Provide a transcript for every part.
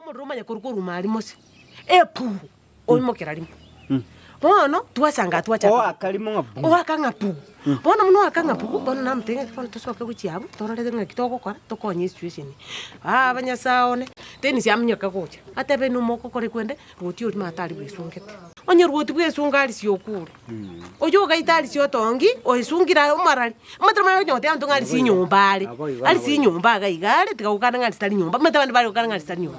Omorero omanye korwa korwa aria mose, epuu, oimokera rimo. Bono twasanga twachaka Oaka rimo ng'a puu. oaka ng'a puu. Bono buna oaka ng'a puu, bono namotebia ng'a bono tosoke gochia abwo, torore ng'aki togokora, tokonye esituesheni. Baba nyasaye one, Dennis aminyoke gocha, atebe inwe mogokora ekwende, rwoti oria maate aria bwesungete. Onye rwoti bwesunga arisia okure, oywo ogaita arisia otongi, oesungire aye omarari, omanyete omanye onye goteba abanto ng'a arisia enyomba are, arisia enyomba iga iga are, tiga gokana ng'a arisia tari nyomba, omanyete abande bare gokana ng'a arisia tari nyomba.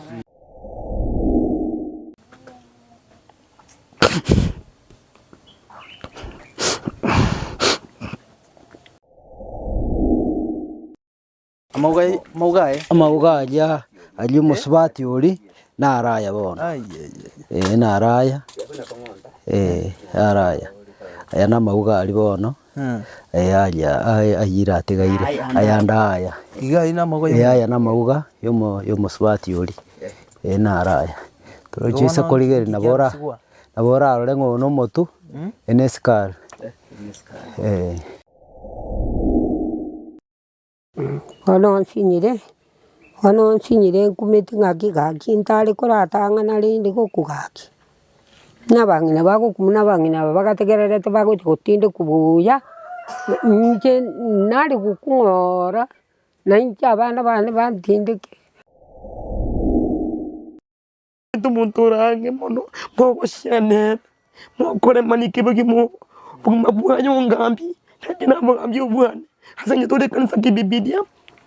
Amauga aria aria omosubati oria naraya bono, eh naraya, eh naraya, aya namauga aria bono, aria ayio atigaire, ayande aya, eh aya namauga yomo yomosubati oria, eh naraya. Torochi ase korigereria nabo ora nabo orarore ng'a oyo nomotu, eye ne esukari, eh. Bono nsinyire, bono nsinyire nkumeti ng'aki gaki ntare koratang'ana rende gokwa gaki. Buna abang'ina bagokwa buna abang'ina aba bagategererete bagocha gotindekwa buya, inche nare gokwa ng'ora, na inche abana bane bantindeke. Omonto ore ang'e mono, mogosiana ere, mokoremania ekebogima obogima bwaye ongambi, nainche namogambia obwane, ase eng'encho tore ekanisa kibibilia,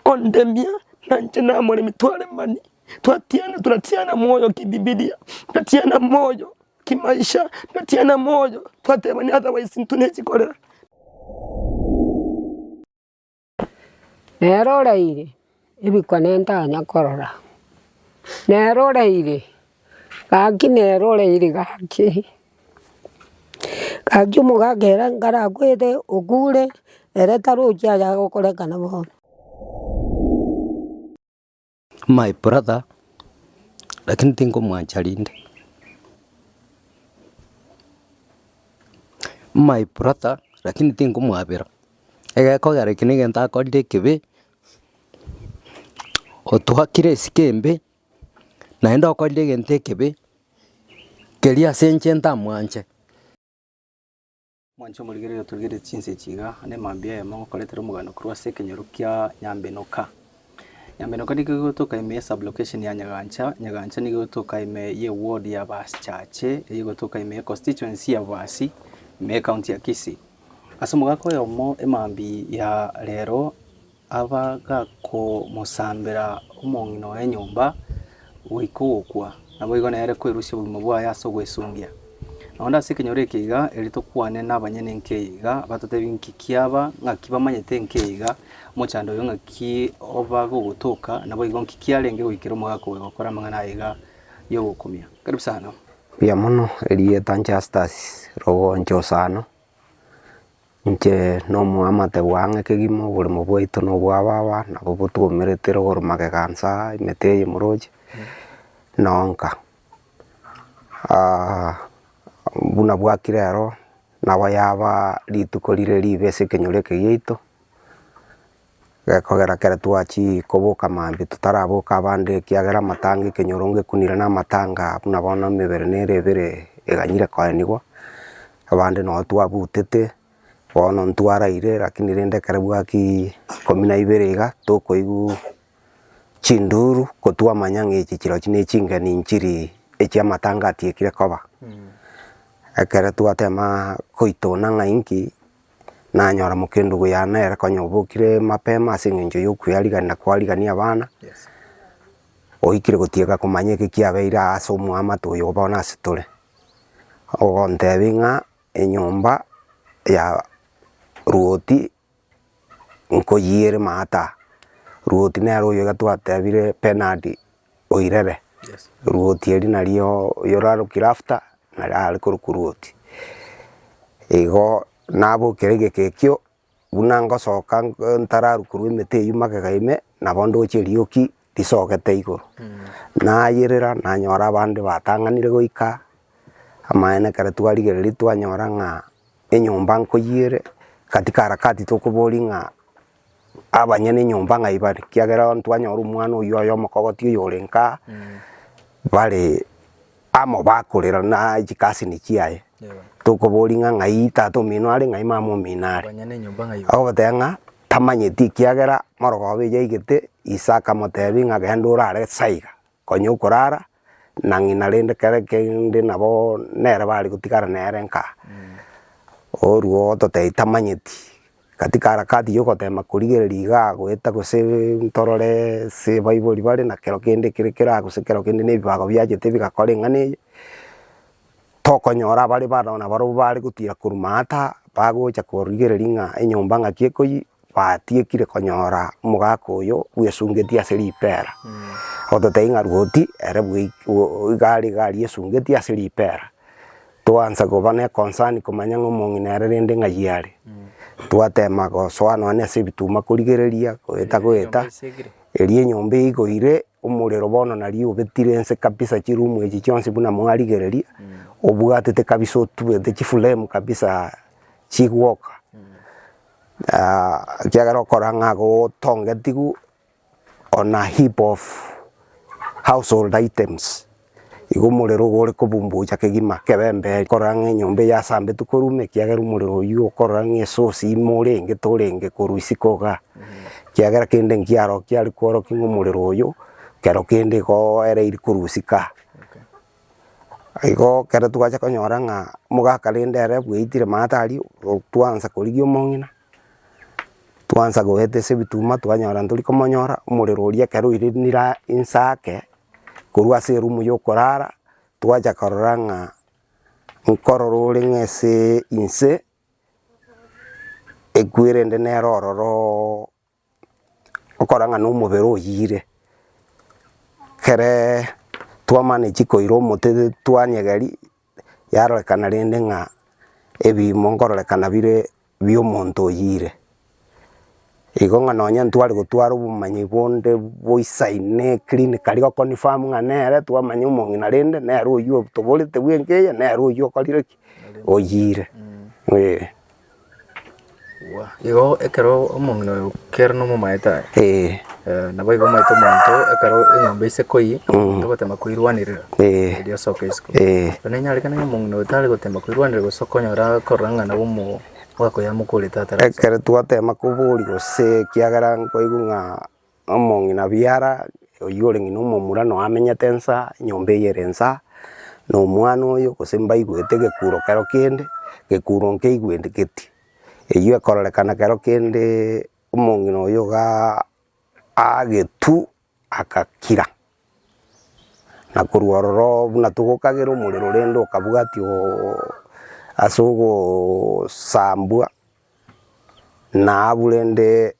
ondemia, nainche namoremia twaremani, twatiana toratiana moyo kibibilia, twatiana moyo kimaisha, twatiana moyo twatebania otherwise intwe ne chikorera. Nere oraire ebikone ntanya korora, nere oraire gaki nere oraire gaki, gaki omogaka ere nkarakwete okure, ere tarochi aya agokorekana bono. My brother, lakini tinkomwancha rinde. My brother, lakini tinkomwabera. Egekogera eke na egento akorire ekebe, otwakire esiko embe, naende okorire egento ekebe, keria ase inche ntamwanche. Mwanche omorigereria otorigererie chinsa echi iga, na emambia eyemo ngokoretera omogano korwa ase ekenyoro kia Nyambenoka. Nyambenoka nigo egotoka ime ye sub-location ya Nyagancha, Nyagancha nigo egotoka ime ye ward ya Basichache, eyio egotoka ime ye constituency ya Bobasi, ime ye county ya Kisii. Ase omogaka oyomo emambia ya rero. Aba gakomosambera omong'ina oye nyomba goika ogokwa, naboigo nere kwerusia obogima bwaye ase ogwesungia. Nonya ase ekenyoro eke iga, erio tokwane nabanyene enka eye iga, batotebi nki kiaba, ng'aki bamanyete enka eye iga, omochando oyo ng'aki oba gogotoka, naboigo nki kiarenge goikera omogaka oyo gokora amang'ana aya iga yogokumia. Karibu sana. Mbuya mono, erieta Justus Rogoncha Osano. Inche nomoamate bwang'e kegima oboremo bwaito na obwa baba nabo botwomerete rogoro magega nsa emete eye moroche, nonka. Buna bwakire ero, nabo yaba rituko rire ribe ase ekenyoro eke giaito, gekogera ekero twachii koboka mambia totaraboka abande ekiagera amatanga ekenyoro ngekunire na amatanga buna bono emebere nere ebere eganyire koenigwa, abande noo twabutete, bono ntwaraire lakini rende ekero bwakiiii ikomi na ibere iga, tokoigwa chinduru ko twamanya ng'a echi chirochio na echingeni nchiri echiamatanga atiekire koba. Ekero twatema koitona ng'a inki. Nanyora mokendugu yane ere konya obokire mapema ase eng'encho ya okwearigania na koarigania abana, oikire gotieka komanya eke kiabeire aa ase omoamate oyo bono ase tore. Ogontebia ng'a enyomba ya ruoti nkoyiere maata, ruoti nere oyo iga twatebire Bernard Oirere, ruoti eria nario oyorarokire after nari are korokwa ruoti. Igo nabokera egeka ekio, buna ngosoka ntararwa korwa emete eywo magega ime, nabo ndoche erioki risogete igoro. Nayerera nanyora abande batang'anire goika, amaene ekero twarigereria twanyora ng'a enyomba nkoyiere, katika harakati tokoboria ng'a abanyene enyomba ng'ai bare, ekiagera ntwanyora omwana oywo oye omokogoti oyo ore nkaa. Bare amo bakorera na chikasini chiaye, tokoboria ng'a ng'ai tata omino are, ng'ai mama omino are. Agobatebia ng'a tamanyeti ekiagera morogoba eyio aigete, ise akamotebia ng'a genda orare ase aiga, konya okorara na ng'ina rende kere kende nabo nere bare gotigara nere nka. Orwo ototebia tamanyeti. Katika harakati yogotema korigereria igaa goeta gose ntorore ase baibori bare na kero kende kere kera gose kero kende na ebibago biachete bigakora eng'ana eye, tokonyora abare bano nabarobwo bare gotira korwa maata bagocha korigereria ng'a enyomba ng'aki ekoyia, batiekire konyora omogaka oyo bwesungetie ase ripera. Ogototebia ng'a rwoti ere bwe iga are iga aria esungetie ase ripera. Twaansa koba ne concern komanya ng'a omong'ina ere rende ng'ai are. Twatema gosoa nonye ase ebituma korigereria, goeta goeta, erio enyomba eigoire, omorero bono nario obetire inse kabisa chiroom echi chionsi buna mwarigereria, obwatete kabisa otubete chiflame kabisa chigwoka. Ekiagera okora ng'a gotongetigwe. on a heap of household items, igo omorero igo ore kobumbucha kegima kebemberi korora ng'a enyomba eye yasambetwe korwa ime ekiagera omorero oywo okorora ng'a esource ime orenge torenge korwa isiko igaa, ekiagera kende nkiaro kiare kworokia ng'a omorero oyo, kero kende igo ereiri korwa isiko aa. Igo ekero twacha konyora ng'a omogaka rende ere bweitire maate aria, twaansa korigia omong'ina. Twaansa goeta ase ebituma twanyora ntori komonyora, omorero oria ekero oirenire inse ake, korwa ase eroom ya okorara, twacha korora ng'a nkorora ore ng'a ase inse, ekwerende nere ororo okora ng'a nomobere oyire. Ekere twamanetie koira omote twanyegeria, yarorekana rende ng'a ebiimo nkororekana bire bia omonto oyire. Igo ng'a nonye ntware gotwara obomanyi bonde boisaine clinically go confirm ng'a nere twamanya omong'ina rende nere oywo otoborete bwenka eye nere oywo okorire ki? Oyire, eh. Igo ekero omong'ina oyo kere nomomaete aye, Eh. nabo igo omaete omonto ekero enyomba ase koiyia, omonto ogotema koirwanerera, Eh. erio osoke isiko. Eh. Bono enyarekane ng'a omong'ina oyo tare gotema koirwanerera gose okonyora akorora ng'a nabo omo omogaka oyo amokorete atarasoka. Ekero twatema koboria gose ekiagera nkoigwa ng'a Omong'ina biara, oyio ore ng'ina omomura noo amenyete nsa, enyomba eye ere nsa, na omwana oyo gose mbaigwete egekuro kero kende, gekuro nkeigwendegeti. Eyio ekororekana kero kende omong'ina oyo igaa agetwe agakira, na korwa ororo buna togokagera omorero rende okabwatia ooo ase ogosambwa, na abwo rende.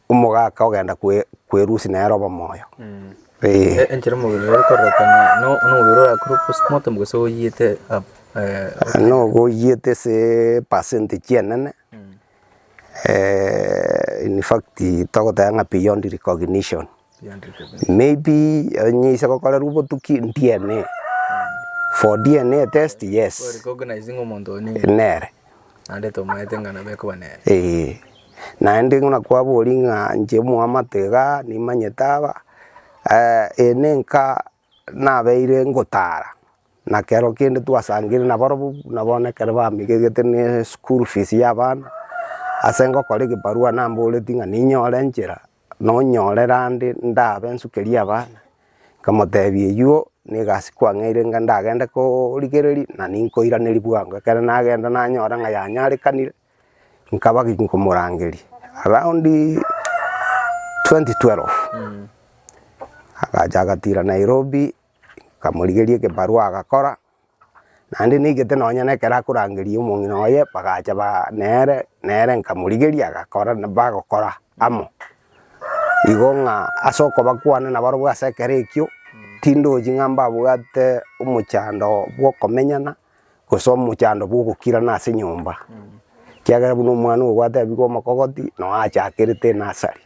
omogaka ogenda kwerusia nere obomoyo. Ee. Enchera omobere ore kororekana no omobere orakure postmortem gose oyiete up Nogo oyiete ase percentage enene, in fact togoteba ng'a beyond recognition. Maybe onye ase gokorerwa obotuki DNA, for DNA test yes. Korecognize ng'a omonto oyo nere. Nere. Naende tomaete ng'a nabo ekoba nere. Eeh. Naende buna kwaboria ng'a inche omoamate igaa nimanyete aba, eye nenka nabeire ngotara, na kero kende twasangire nabarobwo buna bono ekero bamigegete ne eschool fees ya abana, ase ngokora egebarua namboretie ng'a ninyore enchera. Nonyorere ande ndabe nsukerie abana, nkamotebia eywo negasi kwang'eire ng'a ndagende korigereria na ninkoiraneria bwango. Ekero nagenda nanyora ng'a yanyarekanire, nkaba ginkomorangeria around 2012, agacha agatira Nairobi, nkamorigeria ekebarua agakora. Naende naigete nonya na ekero akorangeria omong'ina oye, bagacha ba nere, nere nkamorigeria agakora na bagokora amo. Igo ng'a ase okoba kwane nabarobwo ase ekero ekio, tindochi ng'a mbabwate omochando bwa okomenyana, gose omochando bwa ogokirana ase enyomba. Ekiagera buna omwana oyo gwatebigwe omokogoti, noo achakerete enasari.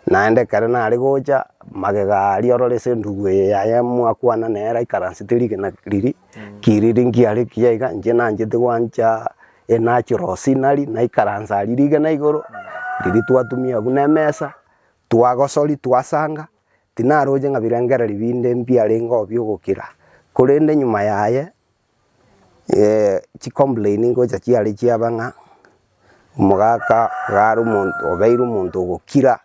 Naende ekero nare gocha, magega aria orore ase endugu eye yaye mwakwana nere aikaransete rigena riria, kiriri nkiare ekiya iga, inche nanchete gwancha enatural scenery, naikaransa aria rigena igoro, riria twatumia buna emesa, twagosoria twasanga. Tinaroche ng'a birengereri binde mbiarenge oo bi'ogokira, korende nyuma yaye chicomplain ngocha chiare chiaba ng'a omogaka iga are omonto obeire omonto ogokira,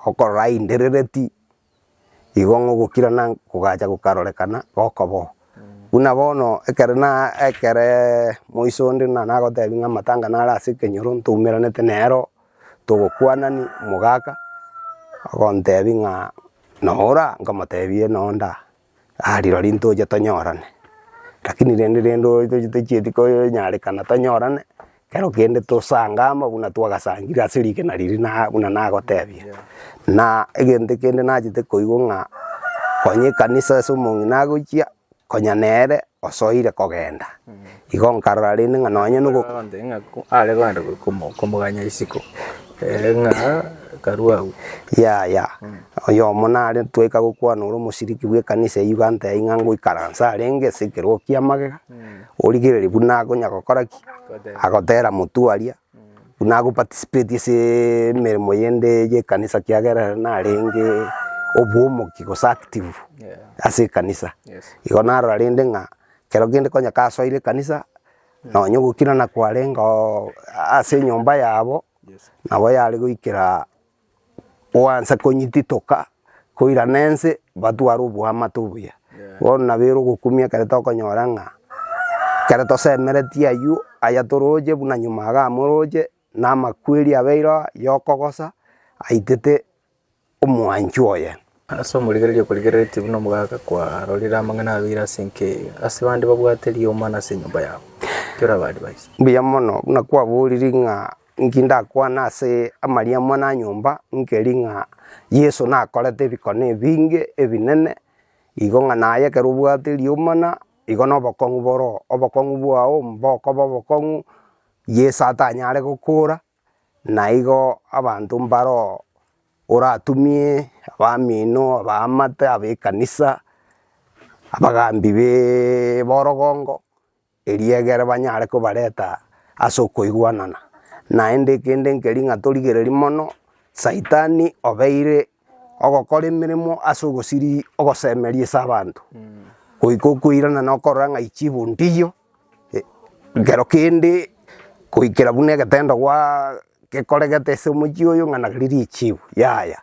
okorora ainderereti, igo ng'a ogokira na kogacha gokarorekana gokoba oo. Buna bono ekere na ekereee moiso onde buna nagotebia ng'a amatanga nare ase ekenyoro ntoumeranete nero. Togokwanani omogaka, ogontebia ng'a noora, nkamotebia noo ndaa, ah rirorio ntoche tonyorane. Lakini rende rende oyo tochieti konyarekana tonyorane, ekero kende tosange amo buna twagasangire ase rigena riria na buna nagotebia. Na egento kende nachete koigwa ng'a, konya ekanisa ase omong'ina agochia, konya nere osoire kogenda. Igo nkarora rende ng'a nonye nogo. Agontebia ng'a are kogenda komoganya isiko, ng'a karue agwo. Yaya, oyomo nare twaika gokwana ore omoshiriki bwa ekanisa eyio iga antebia ng'a ngoikaransa arenge ase ekerogo kia magega, origereria buna akonya gokora ki? Agotera motwe aria, buna ago participate ase emeremo yende ya ekanisa ekiagera ere narenge obwomoki gose active ase ekanisa. Igo narora rende ng'a ekero kende konya kasoire ekanisa, nonye ogokirana kwarenge oo ase enyomba yabo, nabo yare goikera oanse konyititoka, koirana ense, batware oboamate obuya. Bono nabo ere ogokumia ekero tokonyora ng'a ekero tosemeretie aywo, aya toroche buna nyuma iga amoroche, na amakweri abeire oo ya okogosa, aitete omwanchwa oye. Ase omorigereria okorigereretie buna omogaka kwarorire amang'ana abeire ase enka eye, ase bande babwate riomana ase enyomba yabo, ki oraba advise? Mbuya mono buna kwaborire ng'a Inki ndakwane ase amariamwa na nyomba? Nkeri ng'a Yeso nakorete ebikone ebinge ebinene, igo ng'a naye ekero obwate riomana, igo na obokong'u boroo, obokong'u bwao mbokoba obokong'u Yeso atanyare gokora, na igo abanto mbaroo oratumie abamino, abaamate, abekanisa, abagambi b'orogongo. Erio egere banyare kobareta ase okoigwanana. Naende ekende nkeri ng'a torigereria mono, Saitani obeire ogokora emeremo ase ogosiria ogosemeria ase abanto, goika okoirana na okorora ng'a ichibu ndiyo, ekero kende goikera buna egetendo gwa gekoregete ase omochie oyo ng'a nari richibu, yaya.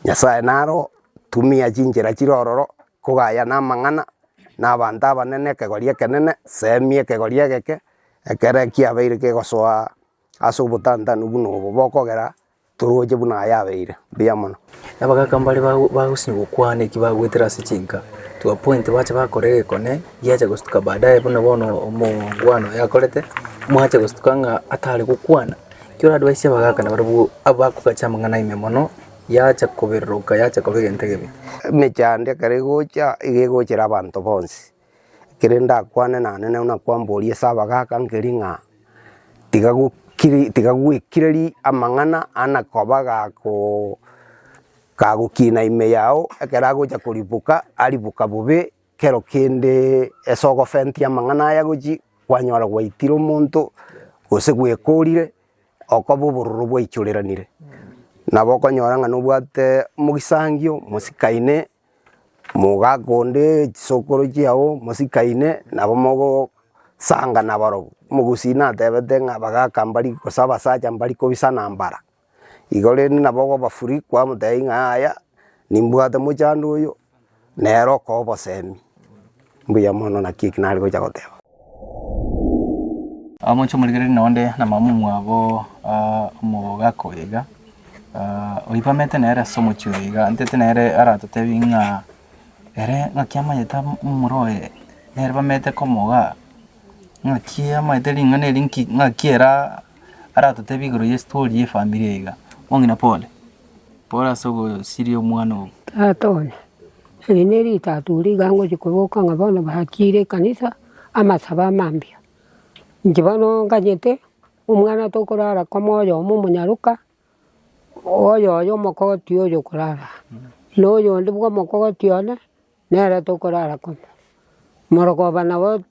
Nyasaye naro tumia chinchera chire ororo kogaya na amang'ana na abanto abanene ekegori ekenene, semia ekegori egeke, ekere kiabeire kegosoa ase obotantanu buna obo bokogera toroche buna aya abeire. Mbuya mono. Abagaka mbare bagosinywa gokwana eki bagoetera ase chinka, to a point bacha bakora egekone, giacha gostuka baadaye buna bono omongwana oyo akorete, mwacha gostuka ng'a atare gokwana. Ekio ora advise abagaka nabarabwo abakogacha amang'ana ime mono, yacha koberoroka yacha koba egento ekebe. Emechando ekero egocha, iga egochera abanto bonsi, ekere ndakwane naende buna kwamboria ase abagaka nkeri ng'a tiga gokiri tiga gwekireri amang'ana ana koba gakoo kagokina ime yago, ekero agocha koribuka, aribuka bobe. Kero kende ase ogofentia amang'ana aya gochia, kwanyora gwaitire omonto, gose gwekorire, okoba obororo bwaichoreranire. Nabo okonyora ng'a nobwate omogisangio, mosikaine, mogaka onde chisokoro chiago, mosikaine, nabo mogosanga nabarobwo. Omogusii natebete ng'a abagaka mbari gose abasacha mbari kobisana mbara. Igo rende nabo okoba free kwamotebia ng'a yaya, nimbwate mochando oyo, nere okoa obosemi. Mbuya mono naki eki nare gocha goteba. Omochie omorigereria nonde na mama omwabo omogaka oyo iga, oibamete nere ase omochie oyo iga, ntete nere aratotebie ng'a ere ng'aki amanyete momura oye, nere bamete komogaa, ng'aki amaete ring'ana eri nki ng'aki ere aratotebie igoro ye story ye efamiri eye iga. Omong'ina pole, pole ase ogosiria omwana oo. Tata one, eri ne ritatu riga ngochia koboka ng'a bono bachiire ekanisa, amasabo amambia. Inche bono nganyete, omwana tokorara komo oyomo omonyaroka, oyoyo omokogoti oyo okorara aa, na oyonde bwa omokogoti one, nere tokorara komo. Morogoba nabo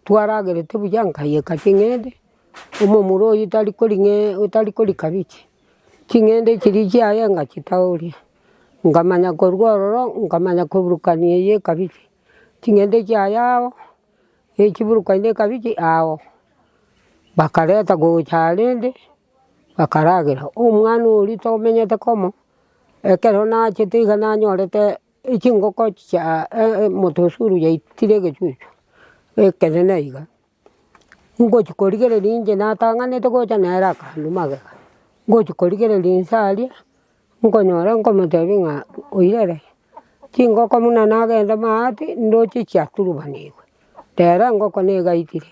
twaragerete buya nkaiyeka ching'ende, omomura oyio tari koring'e otari koria kabichi, ching'ende chiria chiaye ngachitaoria. Nkamanya korwa ororo, nkamanya koburukania eye ekabichi, ching'ende chiaye ao, echiburukaine ekabichi ao. Bakareta gocha rende, bakaragera. Omwana oria tomenyete komo, ekero nachete iga nanyorete echingoko chia motosuru yaitire egechuchu, ekenene iga. Ngochi korigereria inche natang'anete gocha nere akandwa magega, ngochi korigereria inse aria, nkonyora nkomotebia ng'a oirere, chingoko buna nagenda maate ndoche chiaturubanigwe, rero engoko negaitire,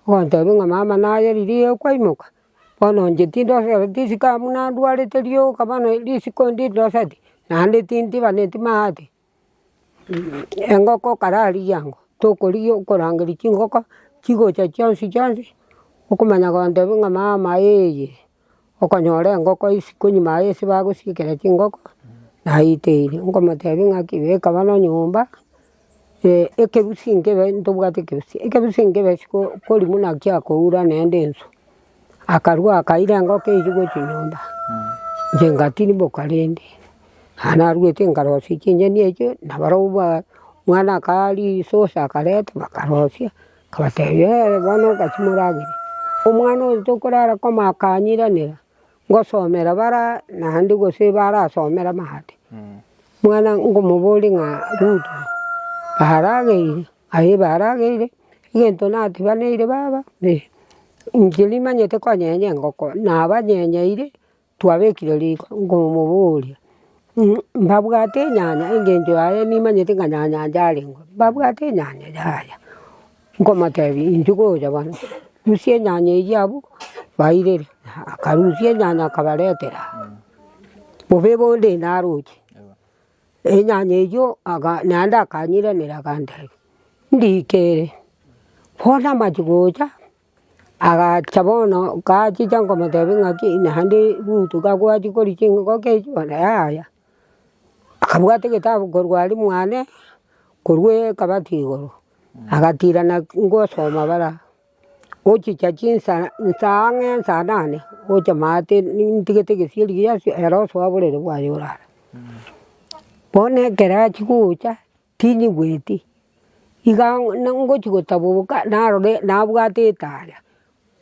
ogontebia ng'a mama naye riria okwaimoka, bono inche tindoseti isiko abwo nandwarete rioka bono risiko ndindoseti, naende tintibaneti maate. Engoko kararigia ango, tokorigia okorangeria chingoko, chigocha chionsi chionsi, okomanya gontebia ng'a mama eye, okonyora engoko isiko nyuma aye ase bagosiekera chingoko, naiteire. Nkomotebia ng'aki beka bono nyomba, ekebusi nkebe ntobwate ekebusi, ekebusi nkebe isiko korwa buna kiakoura naende enswe. Akarua akaira engoko eyio gochia nyomba, inche ngatirimboka rende, naende naruete nkarosia chinyeni echio, nabarobwo ba omwana akaa risosa akareta bakarosia, nkabatebia eh bono gachia moragere. Omwana oyo tokorara koma akanyiranera, ngosomera bara naende gose barasomera maate. Mwana nkomoboria ng'a Ruth, barageire? Aye barageire, egento natibaneire baba, inche nimanyete konyenya engoko, nabanyenyeire, twabekire riko, nkomoboria, mbabwate enyanya engencho yaye nimanyete ng'a nyanya njarenge, mbabwate enyanya yaya, nkomotebia inchuo gocha bono, rusia enyanya eyio abwo, bairere, akarusia enyanya akabaretera, bobe bonde naroche. Enyanya eyio aka naende akanyiranera akantebia, ndike ere. Bono amachia gocha, agacha bono gachicha nkomotebia ng'aki naende Ruth gagwachia koria chingoko echio bono yaya. Akabwata egetabu korwa aria mwane, korwa ekabati igoro, agatirana ngosoma bara. Gochicha chinsa nsa ang'e nsa nane, gocha maate ntigete egesieri giasie ere osoa borere bwaye orara. Bono ekero achia gocha, tinyigweti, iga ngochi gotaboboka narora nabwate etaya,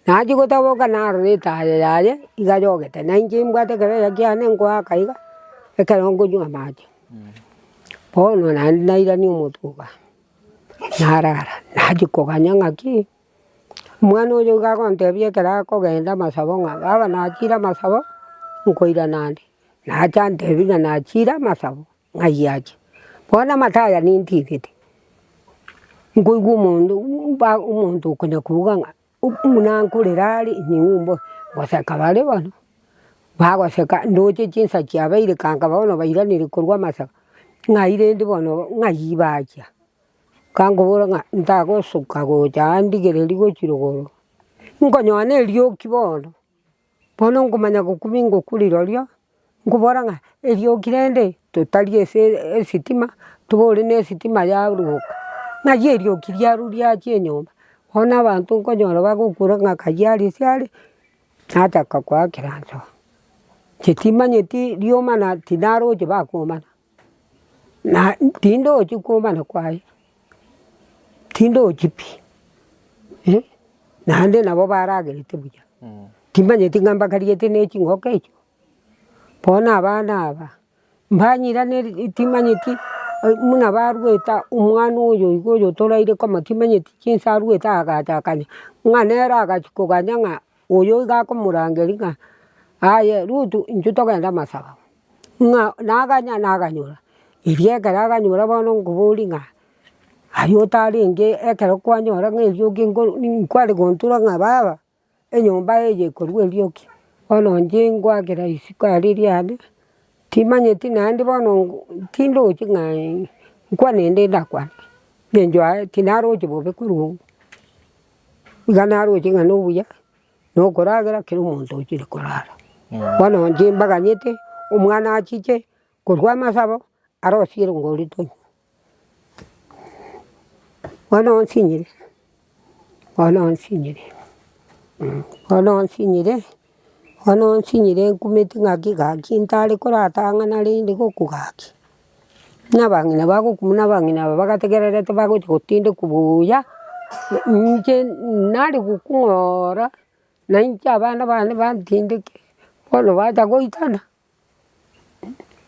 nachia gotaboboka narora etaya yaye iga yogete, na inche mbwate ekebeya kiane nkoaka iga, ekero nkonywa amache. Bono naende nairania omotwe igaa. Narara, nachia koganya ng'aki, omwana oyo iga agontebia ekero akogenda amasabo ng'a baba nachire amasabo, nkoirana ande. Nacha antebia ng'a nachire amasabo, ng'ai achia. Bono amataya nintinete, nkoigwa omonto ba omonto okonya kobuga ng'a buna nkorera are ning'umboe, goseka bare bono, bagoseka ndoche chinsa chiabeire kanka bono bairanire korwa amasabo, ng'ai rende bono ng'ai bachia? Kankobora ng'a ntagosuka gocha aa ndigereria gochia rogoro, nkonyora na erioki bono. Bono nkomanya gokumia ngokwa rirorio, nkobora ng'a erioki rende totari ase esitima, tobore na esitima yaruoka, ng'ai erioki riarwa riachia enyomba, bono abanto nkonyora bagokura ng'a kayia aria ase are, nachaka koakera nso. Inche timanyeti riomana tinaroche bakomana. Na tindochi komana kwaye, tindochi pi, eh, naende nabo baragerete buya, timanyeti ng'a mbakariete ne chingoko echio, bono abana aba, mbanyiraneri timanyeti buna barwete omwana oyo iga oyo toraire komo timanyeti chinsa arwete agacha akanya, ng'a nere agachia koganya ng'a oyo iga akomorangeria ng'a aye Rutu intwe togende amasabo. Ng'a naganya naganyora, erio ekero aganyora bono nkoboria ng'a aye otarenge ekero kwanyora ng'a erioki nkoru nkware gontura ng'a baba, enyomba eye ekorwa erioki, bono inche ngoakera isiko aria riane, timanyeti naende bono ngo tindochi ng'a nkwane ende ndakwane, eng'encho aye tinaroche bobe korwa obwo, iga naroche ng'a na obuya. na okoragera kera omonto ochire korara. Bono inche mbaganyete, omwana achiche korwa amasabo, arosie erongori tonywe. Bono nsinyire, bono nsinyire, bono nsinyire. Bono nsinyire nkumeti ng'aki gaki ntare koratang'ana rende gokwa gaki. Buna abang'ina bagokwa buna abang'ina aba bagategererete bagocha gotindekwa buya, inche nare gokung'ora, na inche abana bane bantindeke, bono bacha goitana.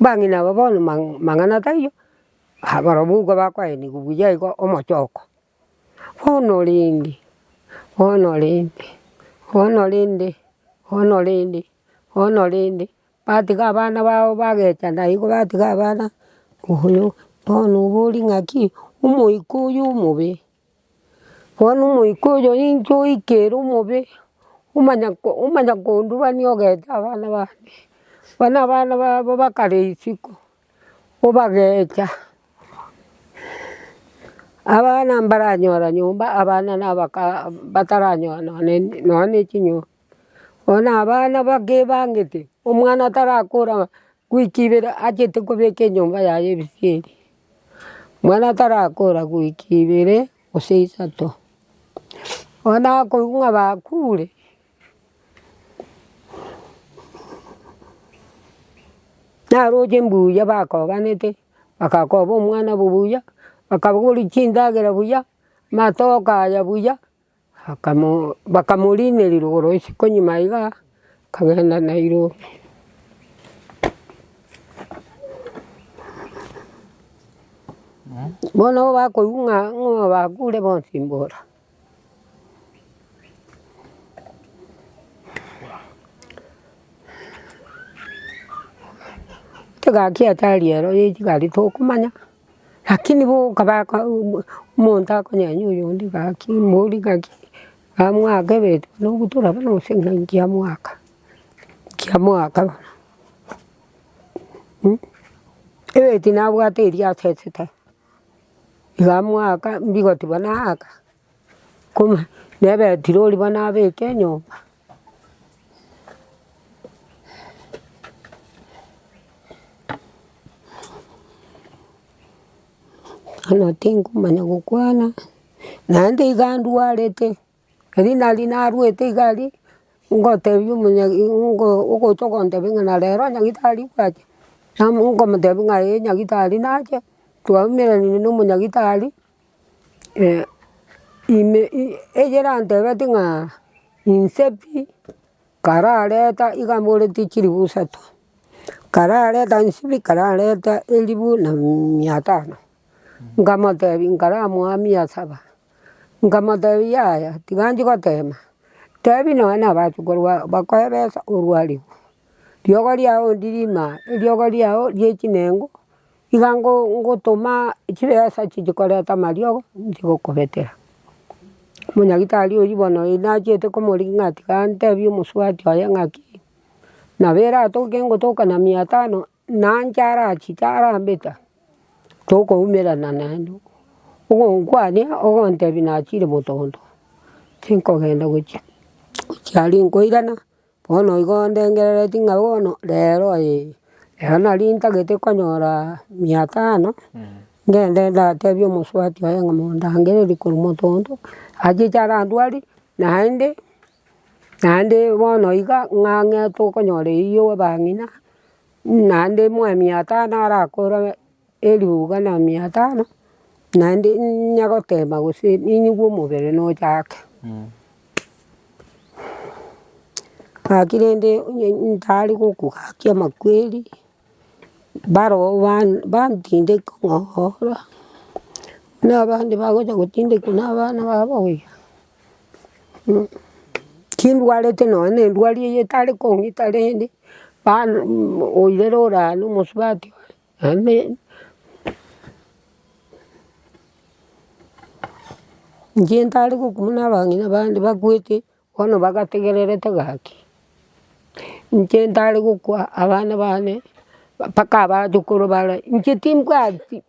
Abang'ina aba bono mang'ana taiyo, barobwo igo bakoenigwa buya igo omochoko. Bono rende, bono rende, bono rende, bono rende, bono rende, batiga abana babo bagechana igo batiga abana, oyo bono obori ng'aki, omoika oyo omobe. Bono omoika oyo inche oikere omobe, omanya omanya kondubania ogecha abana bane, bono abana babo bakare isiko, obagecha, abana mbaranyora nyomba abana na abaka bataranyora nonye nonye na echinyomba. Bono abana bakebangete, omwana tarakora goika ibere achete kobeka enyomba yaye ebisieri. Mwana tarakora goika ibere gose isato, bono akoigwa ng'a bakure, naroche mbuya bakobanete, bagakoba omwana buya, bakabogoria chindagera buya, amatoke aya buya. Bakamorineria rogoro isiko nyuma iga, akagenda Nairobi. Bono bakoigwa ng'a ng'a bakure bonsi mbora. Egaki atari ero ye chigari tokomanya. Lakini boka baka omonto akonyenya oyonde gaki mbori gaki, bamwaka ebeti buna ogotora bono gose ng'a inki amwaka, inki amwaka bono ebeti nabwate eria asesete, iga amwaka mbigoti bono aaka, kumbe na ebetirori bono abeke enyomba. Bono tinkomanya gokwana, naende iga ndwarete, erio nari narwete iga aria, ngotebia omonya ngo ogocha ogontebia ng'a na rero nyagitari gwacha, namo nkomotebia ng'a eh nyagitari nache, twaumeranire na omonyagitari. Ime eyerantebetie ng'a inse pi, karareta iga mboretie chiribu isato, karareta inse pi, karareta eribu na mia tano, nkamotebia nkaramoa mia saba, nkamotebia yaya tiga nchie gotema, tebi nonye na abachokoro bakoe ebesa orwarigwe, riogo riago ndirima, eriogo riago rie chinengo. Iga ngotoma chibesa chiche koreta amariogo nchie gokobetera. Omonyagitari oyio bono oyo nachiete komorigia ng'a tiga antebie omosubati oye ng'aki, nabo eratoke ngotoka na mia tano, nanche arachiche arambeta, tokoumerana naende, ogonkwania ogontebia nachire motondo, tinkogenda gochia gochia aria nkoirana. Bono igo ndengerereti ng'a bono rero ee, rero nari ntagete konyora mia tano, ngende ndatebie omosubati oye ng'a mondangererie korwa motondo, achiche arandwarie, naende, naende bono iga ng'ang'e tokonyora eywo abang'ina, naende moe mia tano arakore eribuga na mia tano, naende nyagotema gose ninyigwe omobere nochake. Gaki rende onye ntari gokwa gaki amakweri, baroo bantindeka ng'ora, buna abande bagocha gotindekwa na abana babo buya. Tindwarete nonye na endwari eye etari kong'ita rende, oirere orane omosubati one, naende. Inche ntare gokwa buna abang'ina bande bakwete, bono bagategererete gaki. Inche ntare gokwa abana bane, mpaka abachokoro bare, inche timbwati,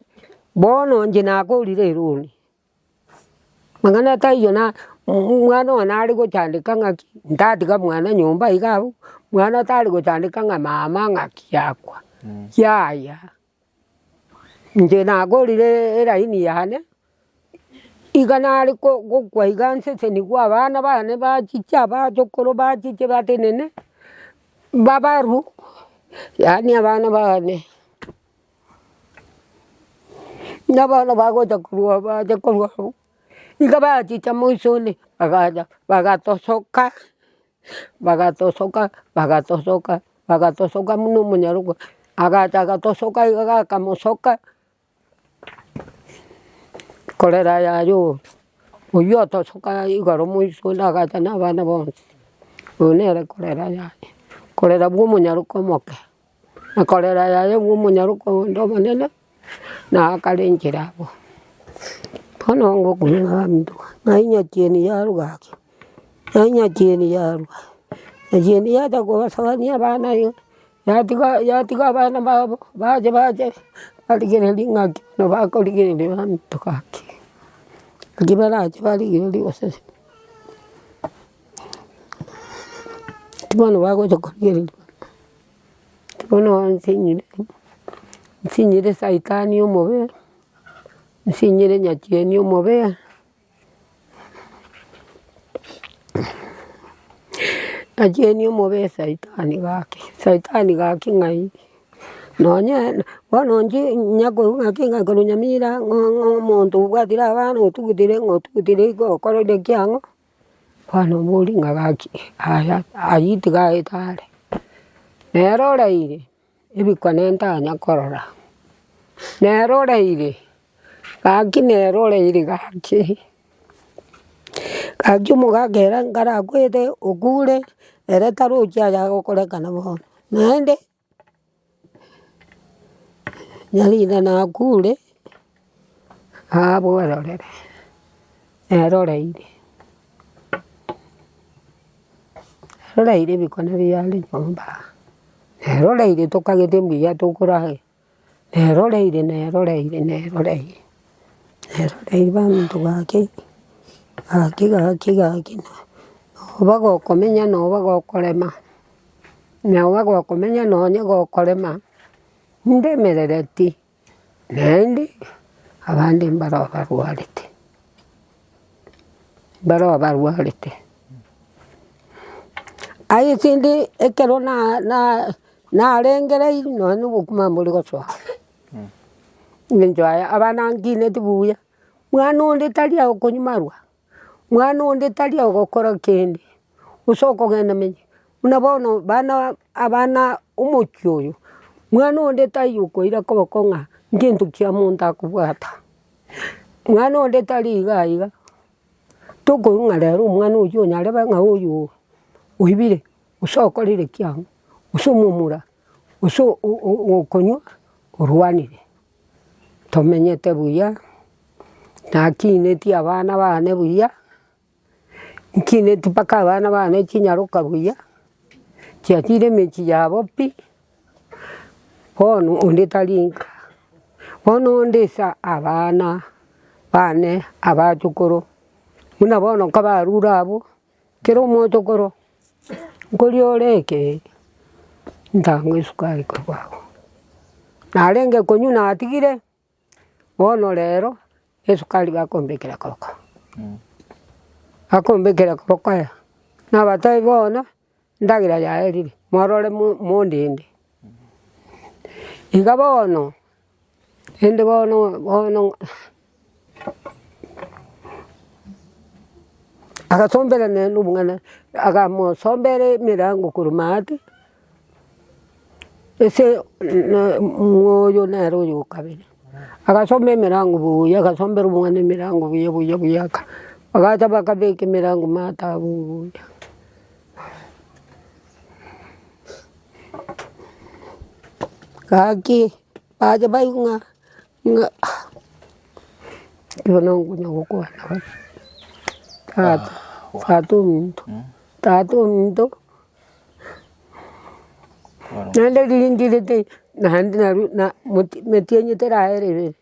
bono inche nakorire eroni, mang'ana taiyo na omwana one nare gochandeka ng'aki, ntatiga mwana nyomba iga abwo, mwana tari gochandeka ng'a mama ng'aki yakwa, yaya. Inche nagorire eraini yane, iga nare gokwa iga nsesenigwe abana bane bachiche abachokoro bachiche batenene, Babarwu, yaani abana bane, na bono bagocha korwa bacha korwa abwo, iga bachicha moiso one, bagacha bagatosoka, bagatosoka bagatosoka bagatosoka buna omonyarokwa, agacha agatosoka iga gakamosoka. Korera yaya oo, oyio otosoka igoro moiso onde agacha na abana bonsi, oyo nere korera yaye, korera bwa omonyaroka omoke, na korera yaye bwa omonyaroka onde omonene, na akare nchera abwo. Bono ngokumia abanto, ng'ai nyachieni yarwa gaki, ng'ai nyachieni yarwa, nyachieni yacha kobasabania abana iga. Yatiga yatiga abana babo, bache bache barigererie ng'aki bono bakorigereria baminto gaki, naki barache barigererie gose naki bono bagocha korigereria, naki bono nsinyire nsinyire saitani omobe, nsinyire nyachieni omobe. Nachieni omobe saitani gaki, saitani gaki ng'ai, nonye bono inche nyakoigwa ng'aki ng'a korwa nyamira ng'o ng'o omonto obwatire abana otugutire ng'a otugutire igo okorire ki ang'o, bono oborie ng'a gaki aya aywo tiga aete are. Nere oraire, ebikone ntanya korora, nere oraire. Gaki nere oreire gaki, gaki omogaka ere nkarakwete okure, ere tarochi aya agokorekana bono, naende nyarinda nakure, abwerorere, nere oreire, oreire ebikone biare nyomba, nere oreire tokagete mbuya tokoragera. Neroreire neroreire neroreire, neroreire baminto gaki, gaki gaki gaki noba gokomenya noba gokorema, noba gokomenya nonye gokorema, ndemerereti, naende abande mbaro barwarete, mbaro barwarete. Aye tindi ekero na na narengereiri nonya na obokima mbori gosoa, eng'encho aya abana nkineti buya, mwana onde tari okonywa marwa, mwana onde tari ogokora kende, gose okogenda menye, buna bono bana abana omochie oyo, mwana onde taiyo okoira koboko ng'a ngento kia monto akobwata, mwana onde tari iga iga. Tokoigwa ng'a rero omwana oyio onyarebe ng'a oyo oibire, gose okorire kiang'u, gose omomura, gose okonywa orwanire. Tomenyete buya, nakinetie abana bane buya, nkinetie mpaka abana bane chinyaroka buya, chiachire emechie yabo pi, bono onde tari nka. Bono onde ase abana bane abachokoro, buna bono nkabarure abwo, kera omochokoro nkoria ore ekee, ntange esukari korwa abwo. Narenge konywa natigire, bono rero esukari bakombekera koboko, bakombekera koboko aya, nabatebia bono. Endagera yaerire, mwarore mondende. Iga bono, rende bono bono agasombera nere omong'ina, akamosombera emerango korwa maate, ase oyo nere oyo okabere. Agasomba emerango buya, agasombera omwana emerango buya buya buya aka, bagacha bakabeka emerango maate abwo buya. Gaki bacha baigwa ng'a ng'a bono nkonya gokwana bono, tata tata ominto tata ominto, naende riria ndirete naende nario na moti metienyi teraera ebere.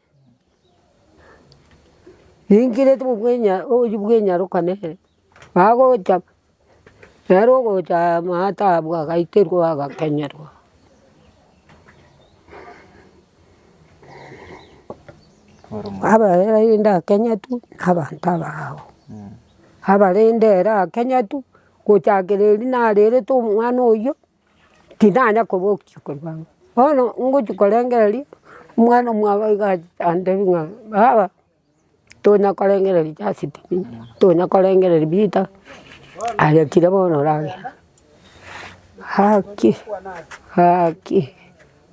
Ninkirete obwenya oywo bwenyaroka nere, bagocha nere ogocha amato abwo agaiterwa agakenyerwa. Abarere rende akenyetwe na abanto abao, abarende ere akenyetwe, gochakera erio narerete omwana oyio. Tindanya kobokia korwa ang'e. Bono ngochia korengereria, omwana omwabo iga antebi ng'a baba, tonya korengereria just tonya korengereria vita, aye kira bono oragere. Gaki, gaki,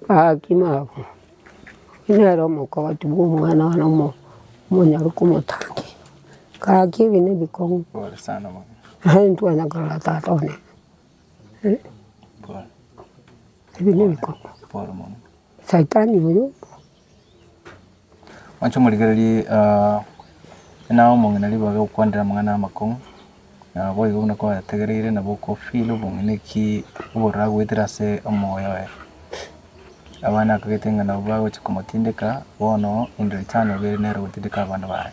gaki mama, oyio nere omokogoti bwa omwana one omo omonyaroku omotangi, gaki ebi na ebikong'u, naende ntwanya korora tata one. Ebi nebikong'u. Saitani oyo. Mwanche omorigererie naye omong'ina ribaga gokwanera amang'ana amakong'u, naboigo buna kwayategereire nabo oko feel obong'ina eki obororo agoetera ase omoyo oye. Abana akagete ng'a nabo bagochia komotindeka, bono in return obeire nere ogotindeka abana baye.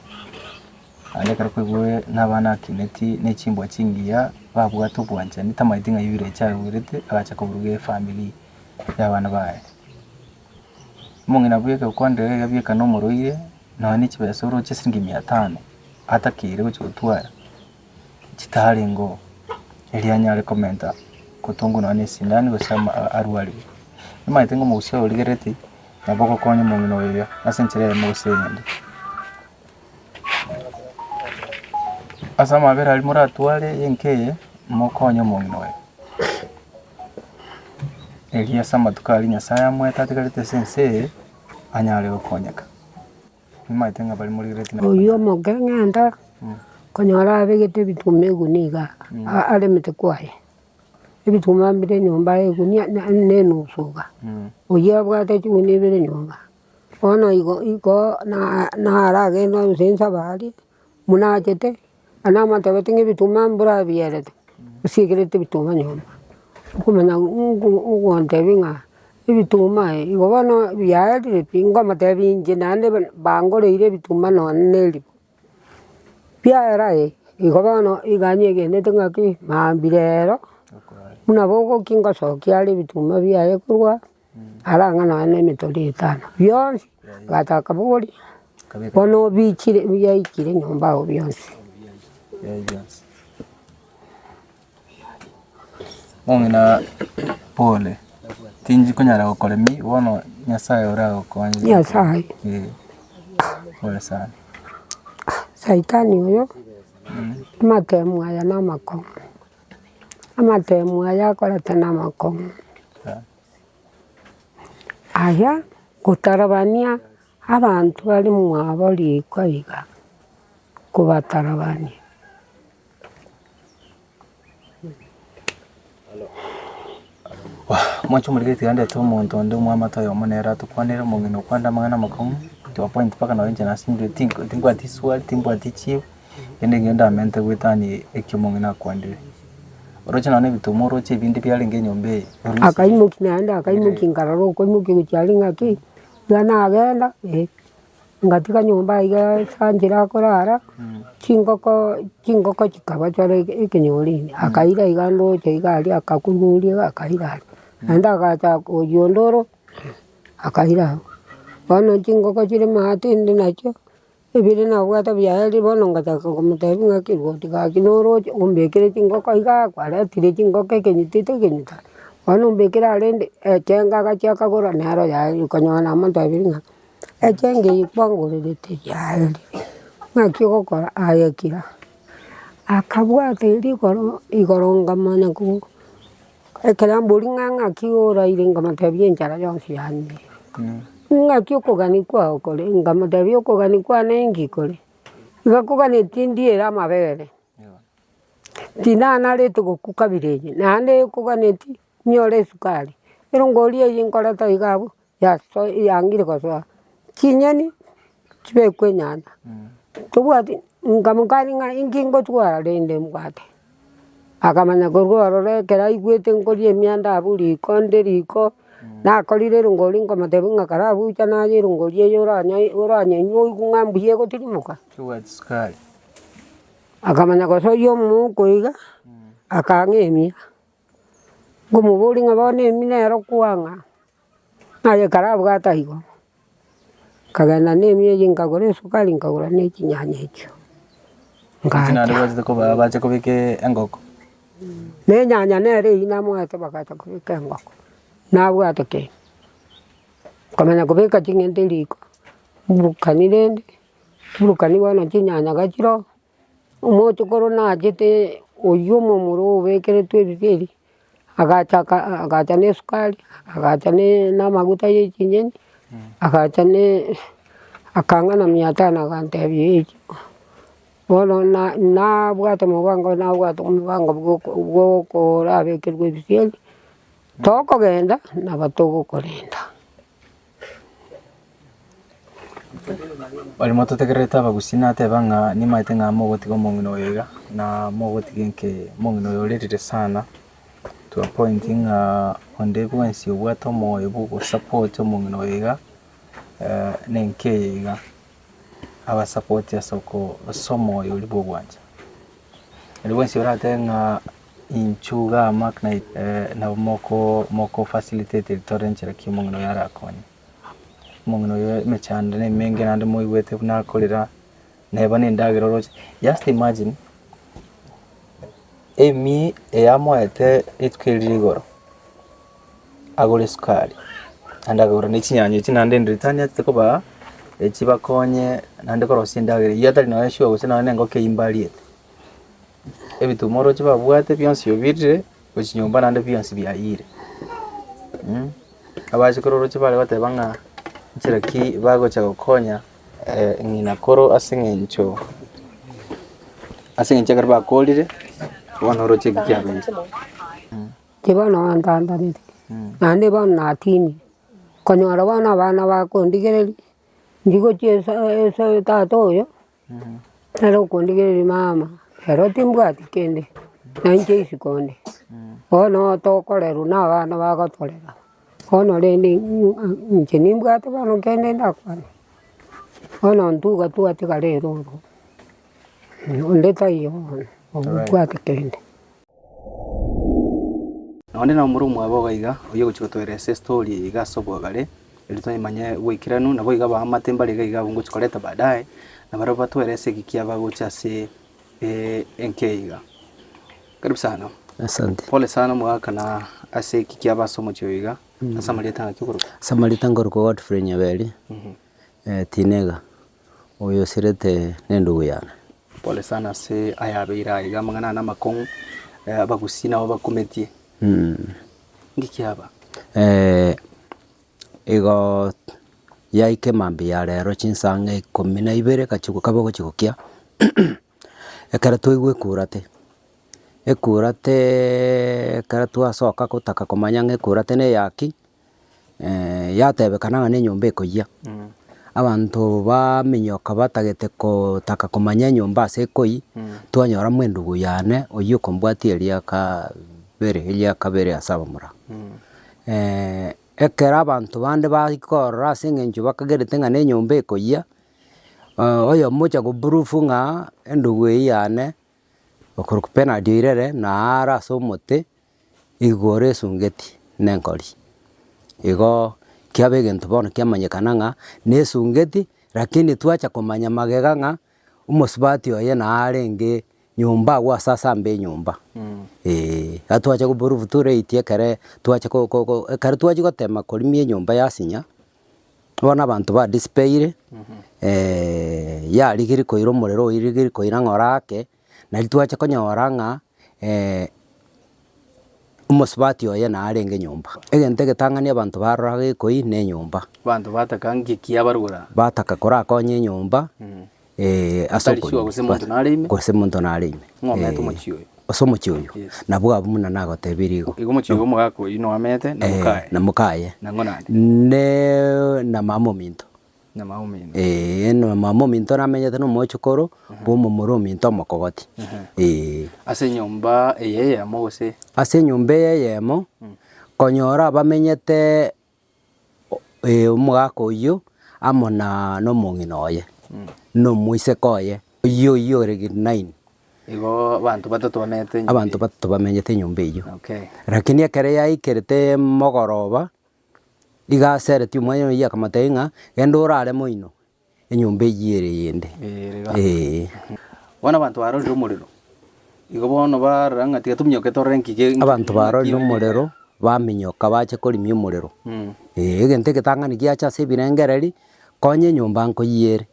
Naende ekero kwaigure nabana akineti ne chimbwa chingiya, babwate obwanchani, tamaeti ng'a ebirecha aigwerete agacha koburuga efamiri y'abana baye. Omong'ina bweka okwanire iga bieka na omorwaire, nonya ne chibesa oroche siringi mia tano, atakeire gochia gotwara, chitarenge oo, erio anyare komenta gotongwa nonya na esindani gose ama arwarigwe. Omanyete ng'a omogusii oyo origereti, nabo ogokonya omong'ina oyo iga ase enchera eyemo gose eyende. Ase amabera aria moratware y'enka eye, mokonye omong'ina oyo. Erio ase amatuko aria Nyasaye amoete atigarete ase ense eye, anyare gokonyeka. Nimanyete ng'a baria morigereretie na Oyio omoke ng'enda, konyora abegete ebituma egunia iga, aremete kwaye, ebituma mbire nyomba egunia na enusu iga, oyio abwate chigunia ibere nyomba. Bono igo igo na naragende gose nsabe aria, buna achete, naende namotebetie ng'a ebituma mbura bierete, osiekerete ebituma nyomba. Okomanya ogontebia ng'a ebituma eh, igo bono biaerire pi, nkomotebia inche naende bangoreire ebituma nonye na eribu. Biaera eh, igo bono iga anyegenete ng'aki mambia rero, buna bogokia ngosokia are ebituma biaye korwa. Arang'a nonya na emetori etano, bionsi agataka boria, bono bichire biaikire nyomba agwo bionsi. Omong'ina pole, tinchi konyara gokoremi bono Nyasaye oragokonye. Nyasaye. Eh, pole sana. Saitani oyo, amatemo aya namakong'u. Amatemo aya akorete namakong'u, aya gotarabania abanto bare mwabo riko iga, kobatarabania. Mwanche omorikeri tiga ndete omonto onde omwamate oyomo nere atokwanere omong'ina okwanire amang'ana amakong'u to a point mpaka nonye inche nasinyirwe timbwati swali timbwati chibu. Kende ekio ndamente goetania ekio omong'ina akwanire. Oroche nonya na ebituma oroche ebinde biarenge enyomba eye, oroche Akaimokia naende akaimokia nkarora okoimokia gochia aria ng'aki, iga nagenda eh, ngatiga nyomba iga ase anchera akorara, chingoko chingoko chikabachora ekenyoro ime, akaira iga ndoche iga aria akakururia akaira aria. Naende agacha oywo onde oro, akaira abwo. Bono chingoko chire maate inde nachio. Ebere nabwate biaye bono ngachaka komotebia ng'a kirwoti gaki noroche ombekere chingoko igaa kwaretire chingoko ekenyitete ekenyita bono ombekere arende echenga agachia akagora nero yaye okonyora namotebirie ng'a echenga eye kwangorerete yaerire ng'aki ogokora aye kira. Akabwata erio igoro igoro nkamanya ko ekero amboria ng'a ng'aki oraire nkamotebia enchara yonsi yanyire. Ng'aki okogania kwao kore? Nkamotebia okogania kwane inki kore? Iga koganetie ndiere amabere, tinanarete gokwa kabere eye, naende koganetie nyore esukari, erongori eye nkoreta iga abwo, yaso yangire gosoa, chinyeni chibekwe enyanya, tobwati nkamokania ng'a inki ngotwara rende mbwate. Akamanya korwa ororo ekero aigwete nkoria emianda abwo riko nde riko, nakorire erongori nkomotebia ng'a karabucha naye erongori eye oranye oranyenywe oigwe ng'a mbuya egotirimoka. Tobwati sukari. Akamanya gosoyia omouko iga, akang'a emia, nkomoboria ng'a bono emia nero kwang'a. Naye karabwate igo, nkagenda na emia eyio nkagora esukari nkagora na echinyanya echio, Echi naende ngacha. gwachete kobaa bache kobeka engoko. Na enyanya nere eyio namoete bagacha kobeka engoko. Nabwate kende, nkamanya kobeka ching'ende riko, mburukani rende, mburukani bono chinyanya gachire oo, omochokoro nachete oywo omomura obekeretwe ebibio ebi, agacha aka agacha na esukari, agacha na na amaguta ya echinyeni, agacha na akang'ana mia tano agantebia echi. Bono na nabwate omobango nabwate omobango bwa oko bwa okorabekerwa ebisieri, tokogenda nabo togokorenda. Baria mototegererete abagusii nateba ng'a nimaete ng'a mogotiga omong'ina oyo iga, na mogotiga enke eye, omong'ina oyo orerire sana, to a point ng'a onde bwensi obwate omoyo bwa ogosupport omong'ina oyo iga, na enka eye iga. Abasapoti ase oko ase omoyo oria bwa ogwancha. Erio bwensi oratebe ng'a inchuo igaa Mark na nabo moko moko facilitate erio tore nchera ki omong'ina oyo arakonye. Omong'ina oyo emechando na emenge naende moigwete buna akorera, neba na endagera oroche, just imagine, emia eyamoete rituko erio ria igoro. agore esukari, naende akagora ne chinyanya echio naende in return achete kobaa, echibakonye naende korosia endagera eywo atari nonye sure gose nonye na engoko eywo mbariete. Ebituma oroche babwate bionsi obirire gochia nyomba naende bionsi biayire abachokoro oroche bare goteba ng'a nchera ki bagocha gokonya ng'ina koro ase eng'encho ase eng'encho ekero bakorire bono oroche eki kiabeire. Inche bono ntantanete, naende bono natinire, konyora bono abana bakondigereria, ndigochia ase ase tata oyo, nere okondigereria mama, ero timbwati kende, na inche isiko onde, bono tokorerwa na abana bagotorera, bono rende inche nimbwate bono kende ndakwane, bono ntuga twatigara eroro, onde taiyo bono, obwate kende. Nonde nomura omwabo iga iga, oyio ogochia gotoeresa estory eye iga ase obogare, erio toyemanye boikeranu, nabo iga abaamate mbare iga iga abwo ngochia koreta baadaye, nabarabwo batoerese eki kiaba gocha ase enka eye iga. Karibu sana. Asante. Pole sana omogaka na ase eki kiaba ase omochie oyo iga, ase amarieta ng'aki okorokwa? Ase amarieta nkorokwa Godfrey Nyaberi, Tinega. Oyo osirete nendugu yane. Pole sana ase ayabeire aya iga amang'ana aya namakong'u, abagusii nabo bakumetie. Nki kiaba? Igo yaika emambia ya rero chinsa ang'e ikomi na ibere gachia kabe ogochia gokia, ekero twaigwa ekurate, ekurateeee ekero twasoka gotaka komanya ng'a ekurate na eyaki. Yatebekana ng'a nenyomba ekoyia, abanto baminyoka batagete kotaka komanya enyomba ase ekoyia, twanyora mo endugu yane oywo okombwatia eria kabere eria kabere ase abamura. Ekero abanto bande bakorora ase eng'encho bakagerete ng'a nenyomba ekoyia, oyomo ocha goprove ng'a endugu eywo yane, okorokwa Benard Oirere, naaro ase omote. Igoro esungeti nenkori. Igo kiaba egento bono kiamanyekana ng'a nesungeti, lakini twacha komanya magega ng'a omosubati oye naarenge nyomba agwo ase asambe enyomba, eeh. Iga twacha go prove too late ekere twacha ko ko ko ekero twachia gotema korimia enyomba yasinya, bono abanto ba dispaire, yarigirie koira omorero oirigirie koira ng'ora ake, Nari twacha konyora ng'a omosubati oye narenge nyomba. Egento egetang'ani abanto barora gekoi na enyomba. Abanto bataka nki kiabarora. Bataka korakonye enyomba ase Batari sure gose monto nare ime. Gose monto nare ime. Ng'o omete omochie oyo. Ase omochie oyo. Yes. Nabwo abwo buna nagotebirie igo. Igo omochie oyo omogaka oyio noamete na mokaye. Na mokaye. Nang'o naende. Ne na mama ominto. Ee, na mama ominto namenyete na omochokoro bwa omomura ominto omokogoti, ee. Ase enyomba eye eyemo gose? Ase enyomba eye eyemo, konyora abamenyete omogaka oyio amo na na omong'ina oye, na omoiseke oye, oyio oyio ore grade nine. Igo abanto batato bamenyete enyomba Abanto batato bamenyete enyomba eyio. Okay. Lakini ekero yaikerete mogoroba. Iga aseretie omwana oyio akamotebia ng'a genda orare moino, enyomba eyio ere eyende. Eeh. Bono abanto barorire omorero, igo bono barora ng'a tiga tominyoke torore nki ke. Abanto barorire omorero. Baminyoka bache korimia omorero. Ee, egento egetang'ani giacha ase ebirengereri, konya enyomba nkoyiere.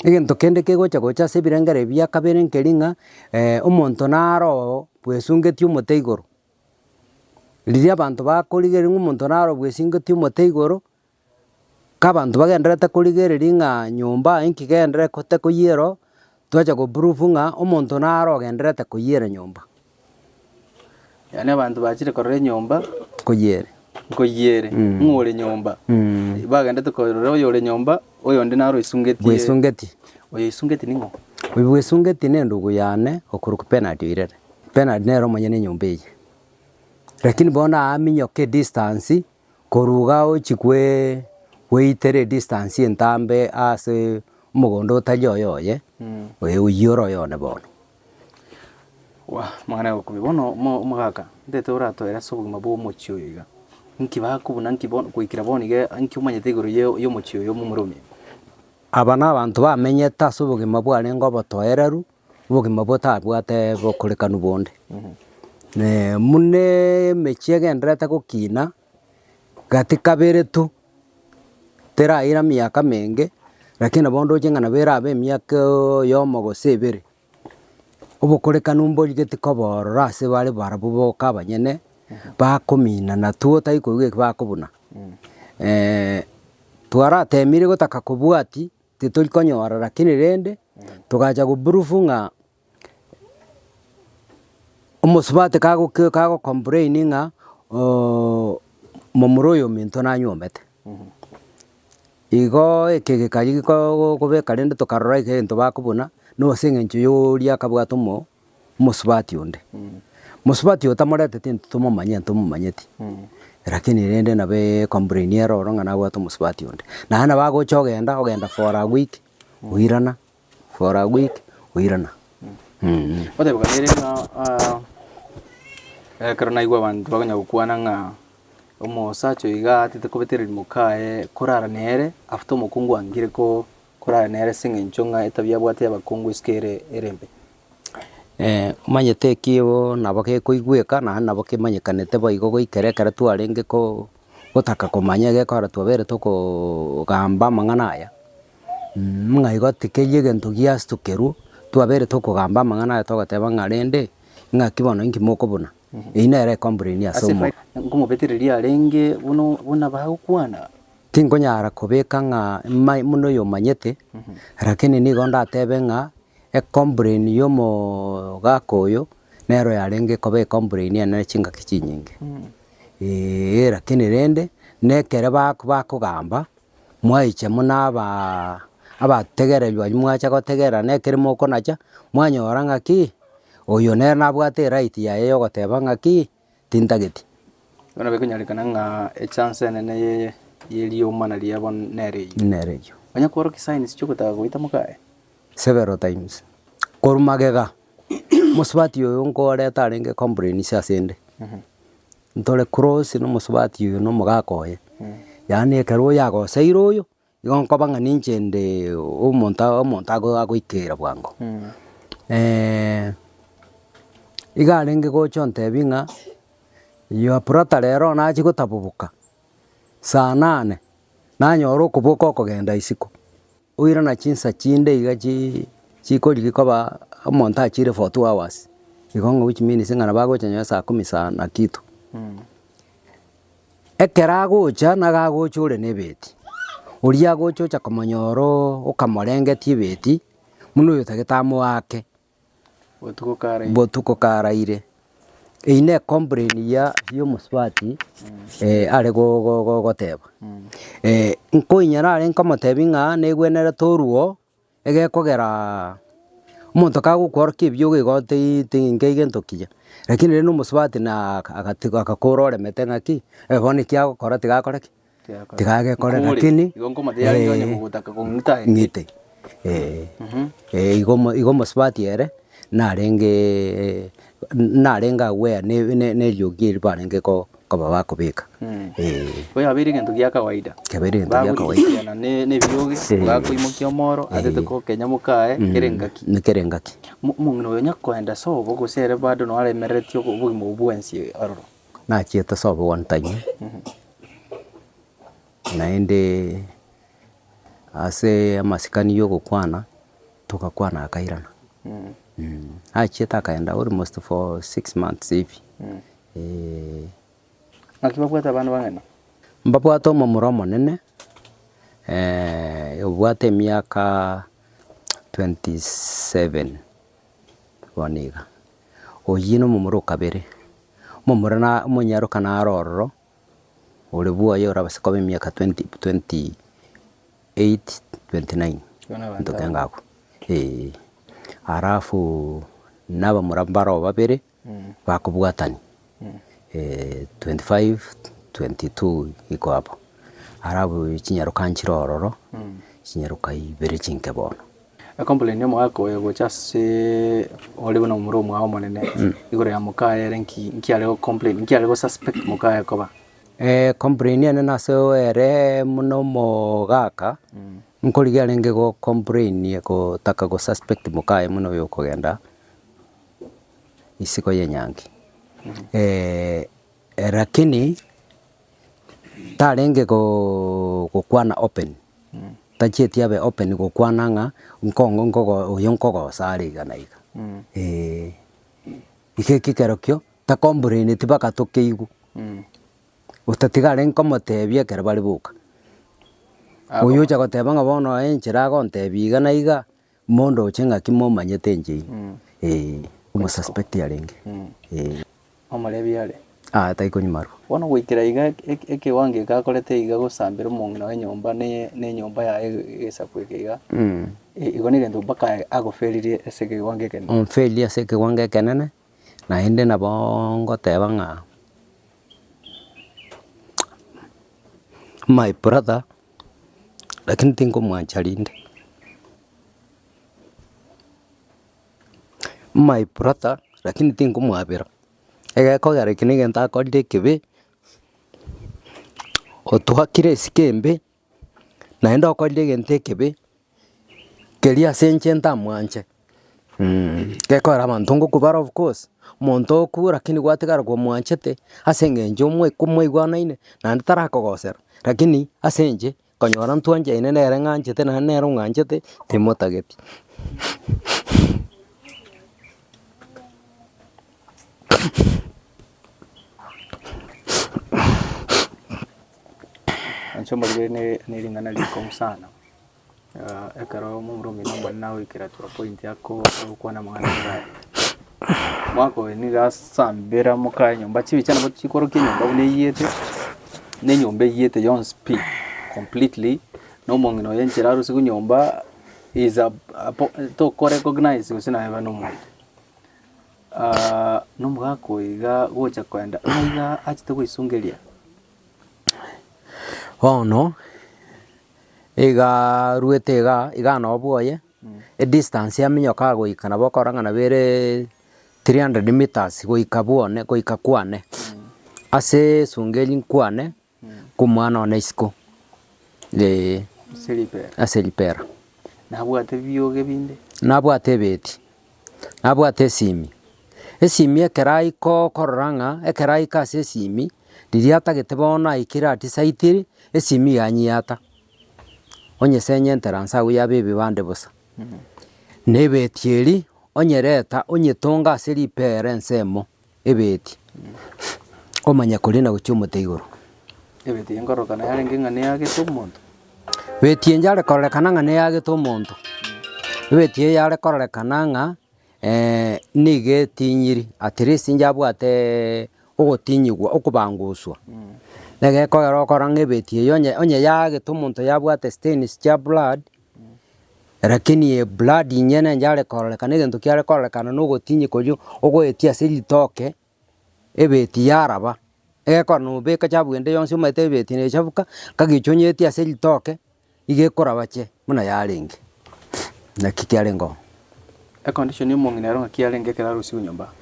Egento kende kegocha gocha ase ebirengereri bia kabere nkeri ng'a omonto naro oo bwesungetie omote igoro. Riria abanto bakorigereria ng'a omonto naro bwesungetie omote igoro, ka abanto bagendererete korigereria ng'a nyomba inki gendererete koyiera oo, twacha go prove ng'a omonto naro ogendererete koyiera nyomba. Yaani abanto bachire korora enyomba, Nkoyiere. nkoyiere, ng'a ore nyomba. Bagendete korora oyore nyomba, oyonde naro oisungetie. Bwesungetie. Oyo oisungetie ning'o? Oyo bwesungetie na endugu yane okorokwa Bernard Oirere. Bernard nere omonyene enyomba eye. Lakini bono aaminyoka edistance, korwa igaa ochie kwee gweitera edistance entambe ase omogondo otari oyoye, oyo oyio ore oyone bono. Wah, amang'ana agokumia. Bono omo omogaka, ntete oratoere ase obogima bwa omochie oyo iga, nki bakobuna nki bono goikera bono iga nki omanyete igoro ye ya omochie oyo omomura omino? Aba na abanto bamenyete ase obogima bwarenge obotoereru, obogima botabwate bokorekanu bonde. Buna emechie egendererete gokina, gati kabere tu, teraira miaka menge, lakini nabo ndoche ng'a nabo erabe emiaka oyomo gose ebere. Obokorekanu mborigeti koba ororo ase bare barabwo boka abanyene, bakominana tu otari koigwa eki bakobuna. Twaratemire gotaka kobwatia, titori konyora lakini rende, togacha go prove ng'a omosubati kagoke kago complain ng'a momura oyo ominto nanyuomete. Igo eke gekaria gikoo rende tokarora egento bakobuna, na ase eng'encho ya oria akabwate omo omosubati onde. Mosubati oyo tamoreteti intwe tomomanye ntomomanyeti, lakini rende nabo ecomplain ere ororo ng'a nabwate omosubati onde. Naende nabo agocha ogenda, ogenda for a week, oirana, for a week, oirana. Otebekana ere ng'a ekero naigwa abanto bakonya gokwana ng'a omosacha oyo iga aatete kobetereria mokaye korara nere after omokungu angire ko korara nere ase eng'encho ng'a etabia abwate y'abakungu isiko ere ere embe. Omanyete ekio nabo gekoigweka naende nabo kemanyekanete boigo goikera ekero twarenge ko gotaka komanya egekora twabere tokogamba amang'ana aya, ng'a igo tikeri egento giasitokerwa, twabere tokogamba amang'ana aya togoteba ng'a rende, ng'aki bono inki mokobuna. Eyio nere ecomplain ase Ase omo. nkomobetereria arenge buna buna bagokwana. Tinkonyara kobeka ng'a ma buna oyomanyete, lakini nigo ndatebe ng'a ecomplain ya omogaka oyo, nero yarenge koba ecomplain enene chingaki chinyinge. Eeh lakini rende, nekere bako bakogamba, mwaicha buna abaa abategereri baria mwacha gotegerera na ekere mokonacha, mwanyora ng'aki, oyo nere nabwate eright yaye ya ogoteba ng'aki, tintageti. Bono bikonyarekana ng'a echance enene ye yeriomana riabo nere eyio. Nere eyio. Onye kworokia signs chiogotaka goita mokaye. Several times. Korwa magega, mosubati oyo nkoreta arenge complains ase inde. Ntore close na omosubati oyo na omogaka oye, yaani ekero oyo agoseire oyo, igo nkoba ng'a ninche inde omonto omonto ago agoikera bwango. Iga arenge gocha ontebia ng'a, your brother rero nachia gotaboboka, saa nane, nanyora okoboka okogenda isiko. Oirana chinsa chinde iga chi chikorigia koba omonto achire for 2 hours, igo ng'a which means ng'a nabo agocha nonye saa kumi saa na kitu. Ekero agocha nigo agocha ore na ebeti, oria agocha ocha komonyora oo okamorengetie ebeti, buna oyotagete amoake. Botuko karaire. Botuko karaire. Eyio ne ecomplain ya ya omosubati are go- go- go- goteba. Nkoinyora arenge komotebia ng'a negwenerete orwo, egekogera omonto kagokworokia ebiogo igo ti ti nkei gento kiya. Lakini rende omosubati na agatiga agakora oremete ng'aki, bono eki agokora tiga akore ki? Tiga agekore Nkore, lakini igo nkomotebia yarenge onye gogotaka kong'ita aye. ng'ite igo omo igo omosubati ere narenge narenge aware ne ne na eriogi erio barenge ko koba bakobeka Bono yabeire egento gia kawaida. Kiabeire egento gia kawaida. Bagotichiana ne na ebioge, bakoimokia omoro, atete gokenya mokaye kere engaki. Kere engaki. Mo omong'ina oyo onye koenda sobo gose ere bado noo aremereretie obo obogima obwo bwensi ororo. Nachiete sobo one time, naende ase amasikani ya ogokwana, togakwana akairana. Achiete akaenda almost for six months hivi, eh. Naki babwate abana bang'ana? Mbabwate omomura omonene, obwate emiaka 27 bono iga. Oyio nomomura o kabere, omomura na omonyaroka naro ororo, ore bwoye orabase koba emiaka twenty twenty eight, twenty nine, Bono abanto ntoke ng'a abwo eh. Alafu na abamura mbaro babere, bakobwatania 25, 22 iko hapo. Alafu chinyaroka nchire ororo, chinyaroka ibere chinke bono. Ecomplain ya omogaka oyo gocha ase ore buna omomura omwao omonene, igoro ya mokaye ere nki nki are gocomplain, nki are gosuspect mokaye koba? Ecomplain ene nase ere buna omogaka, nkorigia arenge gocomplain gotaka gosuspect mokaye buna oyo okogenda. Isiko y'enyangi. Lakini tarenge gokwana open, tachieti abe open gokwana ng'a nkong'o nkogo oyo nkogosa are iga na iga, eh. Iga eki kerokio, takomplaineti mpaka tokeigwa, otatiga arenge komotebia ekero bare boka. Oyo ocha goteba ng'a bono enchera agontebia iga na iga. Mondoche ng'aki momanyete inche inwe, ee, omosuspect arenge, ee. Omorebi are? Aa tari konywa marwa. Bono goikera iga ekewango eke akorete iga gosambera omong'ina oye enyomba ne enyomba yaye egesaku eke iga, igo negento mpaka agoferirie ase ekewango ekenene. Omferie ase ekewango ekenene, naende nabo ngoteba ng'a my brother. Lakini tinkomwancha rinde. My brother, lakini tinkomwabera, egekogera eke na egento akorire ekebe, otwakire esiko embe, naende okorire egento ekebe, keria ase inche ntamwanche. Gekogera abanto ngokwa bare of course, omonto okure lakini gwatigara komwanchete, ase eng'encho omwe komwaigwanaine, naende tarakogosera, lakini ase inche, konyora ntwanchaine nere ng'anchete naende nere ong'anchete, timotageti. Inche omorwire ne ne ring'ana rikong'u sana. Ekero omomura omino omonene agoikera to a point ako agokwana amang'ana iga aya, omwaka oyo nigo asambera mokaye nyomba chibicha nabo chikorokia enyomba buna eiyete, na enyomba eiyete yonsi pi completely, na omong'ina oyo enchera arusiwe nyomba is a toko recognize gose naye na omonto. Na omogaka oyo iga gocha koenda ng'a iga achete goisungeria. Bono. Igaa aruete igaa, igaa noo bwoye, edistance aminyoka agoika nabo okora ng'a nabo ereee 300 meters goika bwone goika kwane, ase esunga eria nkwane, komwana one isiko, eeh, Ase ripera. ase ripera. Nabwate bioge binde? Nabwate ebeti, nabwate esimi, esimi ekero aika okorora ng'a ekero aika ase esimi, riria atagete bono aikire adisaitiri, esimi yanyiata, onyesenyentera nse agwo yabe ebibande bosa. Na ebeti eria, onyereta onyetonga ase ripera ensemo, ebeti, omanye koria na gochia omote igoro. Ebeti eye nkorokana yarenge ng'a neyagete omonto? Beti enye yare kororekana ng'a neyagete omonto, ebeti eye yare kororekana ng'a nigo etinyiri at least njabwateeee ogotinyigwa okobanguswa. Egekogera okora ng'a ebeti eye onye onye yaagete omonto yabwate stains chia blood, lakini eblood enyene yare kororekana egento kiare kororekana na ogotinyia koria ogoetia ase ritoke, ebeti yaraba, egekora nobeka chabu ende yonsi omanyete ebeti nechabuka, nkagecha onyetie ase ritoke, iga ekoraba che buna yarenge, naki kiarenge oo. Econdition ya omong'ina ero ng'aki yarenge ekero arusiwe nyomba?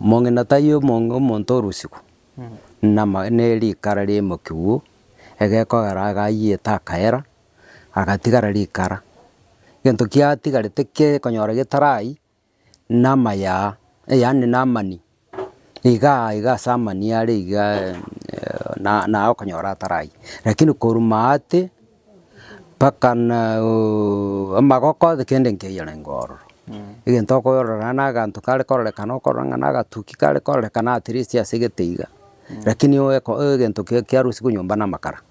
Omong'ina taiyo omonge omonto orusigwa, nama na erikara ria emokigwa, egekogera agayiete akaera, agatigara rikara. Egento kiatigarete ke konyora getarai, namaya, yaani namani. Igaa iga ase amani are iga na naye okonyora atarayia, lakini korwa maate mpaka na amagoko kende nkeiyo renge ororo. Egento okoyorora na aganto kare kororekana okorora ng'a na agatuki kare kororekana at least ase egete iga, lakini oeko egento kia kiarusigwe nyomba na amakara.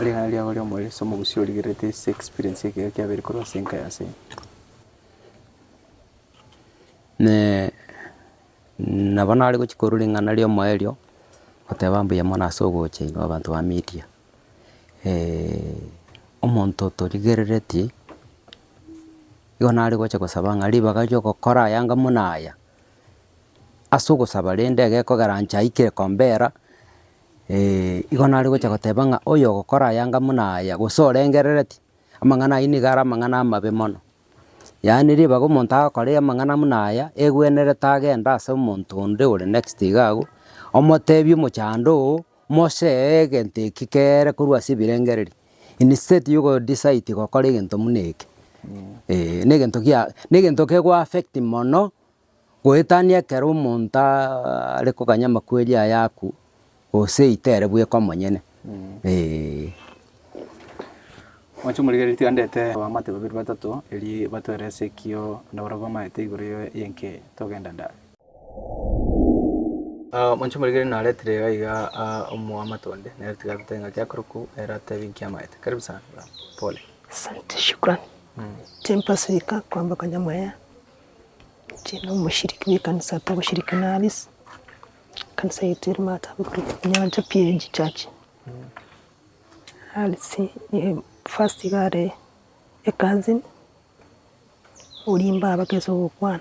Ring'ana riago ri'omoerio ase omogusii origererete ase experience ekeiga kiabeire korwa ase enka ya ase. Nabo nare gochia korwa ring'ana ri'omoerio, goteba mbuya mono ase ogocha inwe abanto ba media, omonto otorigereretie, igo nare gocha gosaba ng'a ribaga ri'ogokora ayanga buna aya, ase ogosaba rende egekogera inche aikire kombera, igo nare gocha goteba ng'a oyo ogokora ayanga buna aya gose orengereretie, amang'ana aywo nigo are amang'ana amabe mono. Yaani ribaga omonto agokora amang'ana buna aya, egwenerete agende ase omonto onde ore next iga agwo, omotebie omochando oo, mosee egento eki keere korwa ase ebirengererio, instead ya ogo decide gokora egento buna eke, eh, na egento gia na egento kego affect mono, goetania ekero omonto are koganya amakweri aya akwo, gose eita ere bweka omonyene, eh. Mwanche omorigereria tiga ndete abamate babere batato, erio batwerese ekio nabarabwo bamaete igoro y'enka eye. Togenda ndare. Mwanche omorigereria naretire iga iga omoamate onde, nere tiga atotebie ng'aki akorokwa, ere atotebie nki amaete. Karibu sana baba, pole. Asante, shukrani. Timpaswika kwamboka Nyamweya, inche nomoshiriki bw'ekanisa togoshiriki na Alice, ekanisa yaito ere Matabori Nyancha PAG Church. Alice first iga are ecousin, oria mbaba kese ogokwana.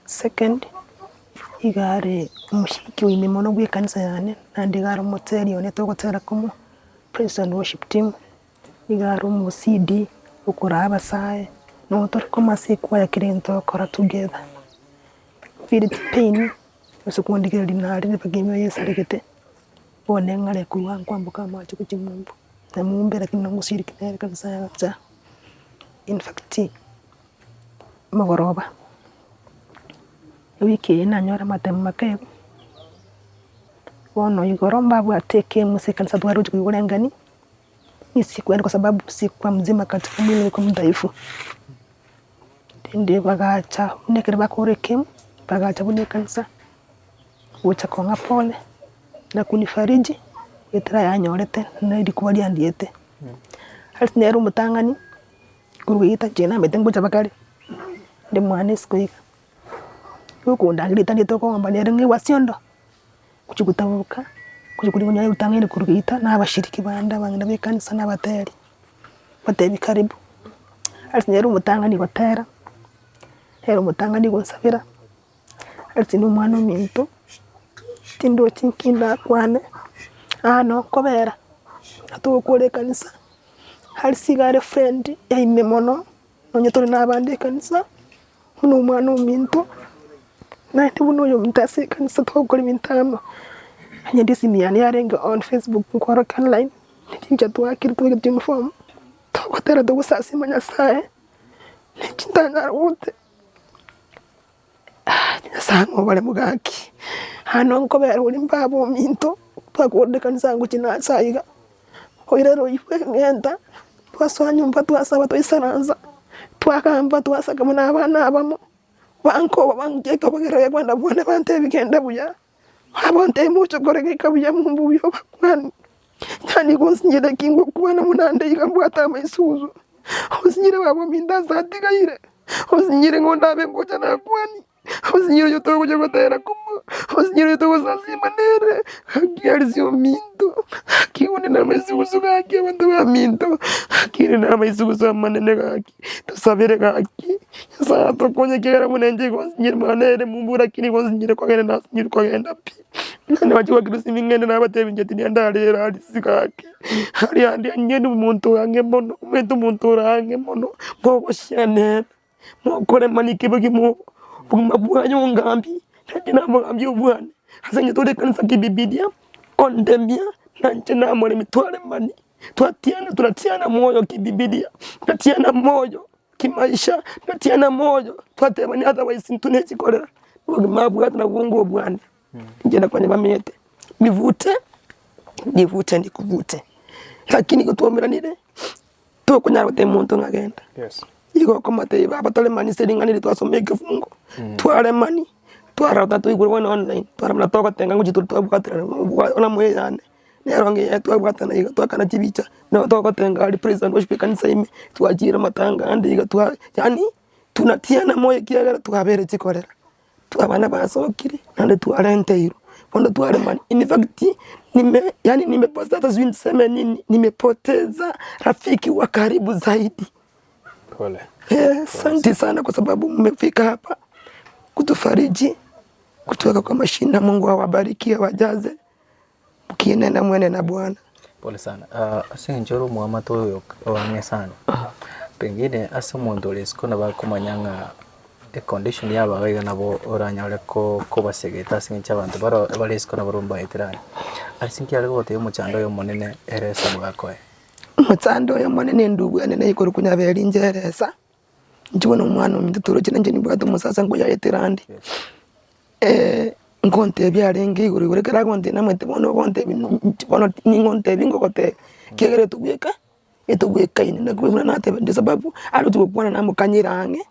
Second, iga are omoshiriki oime mono bwa ekanisa yane, naende iga are omoteri one togotera komo, praise and worship team, iga are omo CD, okoraa abasae, nonya tore komo ase ekwaya kera egento togokora together. Feel the pain, ase kondigereria narire mpaka emioyo esaregete. Bono eng'are korwa nkwamboka amache gochia mumbu, na mumbe lakini nongoshiriki nere kabisa yagacha in fact mogoroba, ewiki eye nanyora amatemo make igo, bono igoro mbabwate ekemo ase ekanisa tware gochia koigora engani, nisikuenda kwa sababu sikuwa mzima katika mwili nilikuwa mdhaifu, rende bagacha buna ekero bakora ekemo, bagacha buna ekanisa. Gocha kong'a pole, na kunifariji, goetera ayanyorete na rikuba riandiete. Ase nere omotang'ani, korwa geita inche namanyete ngocha bakare, inde mwane isiko iga, gokondangeria ritang'ani tokoomba nere ng'a ewasiondo, gochia gotaboka, gochia korigia onye otang'aine korwa geita na abashiriki bande abang'ina ba ekanisa na abateri, mbatebi karibu. Ase nere omotang'ani gotera, nere omotang'ani gonsabera. Ase nomwana ominto, tindochi nki ndakwane, aa nokobera, togokora ekanisa, aria iga are friend yaime mono, nonye tore na abande ekanisa, buna omwana ominto, naende buna oyominto ase ekanisa togokora ebinto amo, onye esimi yane yarenge on facebook nkorokia online, chincha twakire tobegete uniform, togotera togosasima nyasaye, ninche ntanyara gote. Nyasae ng'a obare mogaki, naende nkobera oria mbaba ominto, twakorire ekanisa ngochia nase aiga, oirere oigwe eng'enta, twasoa nyomba twasaba twaisaransa, twagamba twasaka buna abana abamo, bankoba bangia ekobagera kwenda bwane bantebia genda buya. Abanto moche koregeka buya mombe buya obakwane, yaani gonsinyire ki ngokwana buna nde iga mbwate amaisusu, onsinyire baba ominto ase atigaire, onsinyire ng'o ndabe ngocha nakwani, onsinyire oyo togocha gotera komo, onsinyire oyo togosasima nere, gaki aria ominto, gaki onde namaisusu gaki abanto baminto, gaki ere namaisusu amanene gaki. Tosabere gaki, Nyasae atokonye ekiagera buna inche igo nsinyire mang'ana nere mumbu lakini igo nsinyire kogenda nasinyire kogenda pi. Naende bachia goakera esimi ng'ende nabatebi inche tindi ndarera aria ase gaki, aria ande inche ndi omonto ore ang'e mono, omanyete omonto ore ang'e mono, mogosianera, mokoremania kebogima obogima bwaye ongambi, naende namogambi obwane, ase eng'encho tore ekanisa kibibilia, ondemia, nainche namoremia twaremani. Twatiana turatiana moyo kibibilia, twatiana moyo kimaisha, twatiana moyo twatebania otherwise intwe nechikorera. Obogima abwate nabwo bonga obwane, inche nakonya bamenyete, nivute, nivute nikuvute, lakini igo twaumeranire, tokonyara gotebia omonto ng'a genda. Igo okomotebia baba toremani ase ring'ana eri twasoma ekefungo, twaremani, twarota twaigure bono online, twaremana togotenga ngochia tore twabwaterana buna moyane, nero ng'a twabwatana iga twakana chibicha, nabo togotenga aria praise and worship ekanisa ime, twachire amatanga ande iga twa yaani tunatiana moyo ekiagera twabere chikorera, abana basokire naende twarenteirwe, bono twaremani in fact nime yaani nimepoteza hata sijui niseme nini, nimepoteza rafiki wa karibu zaidi. Pole. Asante sana kwa sababu mmefika hapa kutufariji, kutuweka kwa mashina. Mungu awabariki awajaze, mkienenda mwende na Bwana. Pole sana. Uh, ase eng'encho ore omoamate oyo oang'e sana pengine ase omonto ore isiko nabo akomanya ng'a econdition yabo iga nabo oranyare ko kobasegeta ase eng'encho abanto baro bare isiko nabo mbaetire aya. Ase inki are gogotebia omochando oyo omonene ere ase omogaka oye? Omochando oyo omonene endugu yane na igoro konyabera inche eresa, inche bono omwana ominto toroche na inche nimbwate omosacha nkoyaetera ande, nkontebia arenge igoro igoro ekero agontebia namanyete bono ogontebia inche bono ning'o ontebia ngogotebia, ekiagera etobweka etobwekaine naki buna nateba ndio sababu aroche gokwana namokanyera ang'e,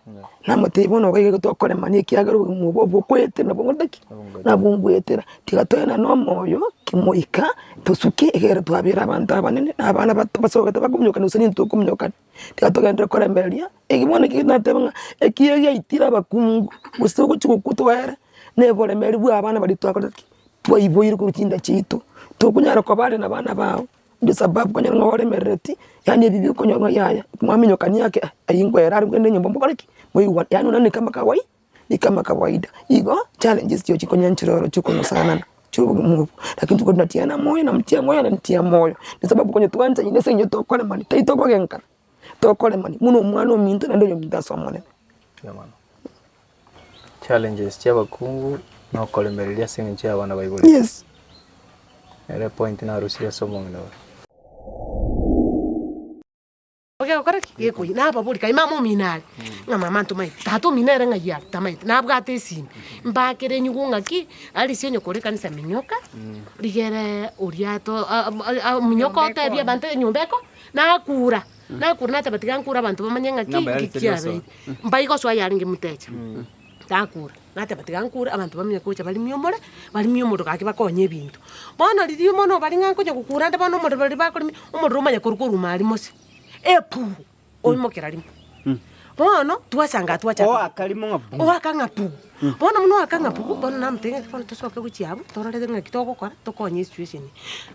namotebia bono iga iga tokoremania ekiagera obogima obo obokwete nabwo ngorete ki? Nabwo ngoetera, tiga toenane omoyo kimoika tosuke egere twabere abanto abanene na abana bato basogete bakominyokana gose nintwe tokominyokana, tiga togenderere koremereria eki bono eki nateba ng'a ekiya giaitire abakungu gose ogochia gokwa toere na oboremereria bwa abana baria twakorete ki? Twaiboire korwa chinda chiaito, tokonyara koba are na abana bao. Ndio sababu okonyora ng'a oremerereti, yaani ebibe okonyora ng'a yaya, mwaminyokania ake aywo nkoera are kogenda enyomba mokore ki? Moigwane, yaani unaona ni kama kawai ni kama kawaida. Igo, challenges chio chikonya nchiroro chikonosanana chia obogima obo, lakini tuko tunatiana moyo namtia moyo nantia moyo, ndio sababu konya twanchaine ase eng'encho tokoremani, tari tokogenkana, tokoremani buna omwana ominto naende oyominto ase omonene. Mbuya mono. Challenges chia abakungu na okoremereria ase eng'encho ya abana baibore. Yes. Ere point narusirie ase omong'ina oyo. Ogekora ki? Gekoyia. Nababori kaye mama omino are, ng'a mama ntomaeti, tata omino ere ng'ai are, tamaeti, nabwate esimi, mbakere nyigwe ng'aki, Alice onye kore ekanisa minyoka, rigere oria ato a- a- minyoka otebie abanto enyomba eko, nakura, nakura nateba tiga nkure abanto bamanye ng'aki, Namba ya nki Alice teri gosoa. kiabeire. Mbai gosoa yarenge motecha, takura. Nateba tiga nkure abanto bamenye gocha barimie omore, barimie omorero gaki bakonye ebinto. Bono riria mono bari ng'a nkonya gokura ande bono omorero baria bakorimia, omorero omanye korwa korwa aria mose, epuu, oimokera rimo. Bono twasanga twachaka Oaka rimo ng'a buu. oaka ng'a puu. Bono buna oaka ng'a puu, bono namotebia ng'a bono tosoke gochia abwo, torore ng'aki togokora, tokonye esituesheni.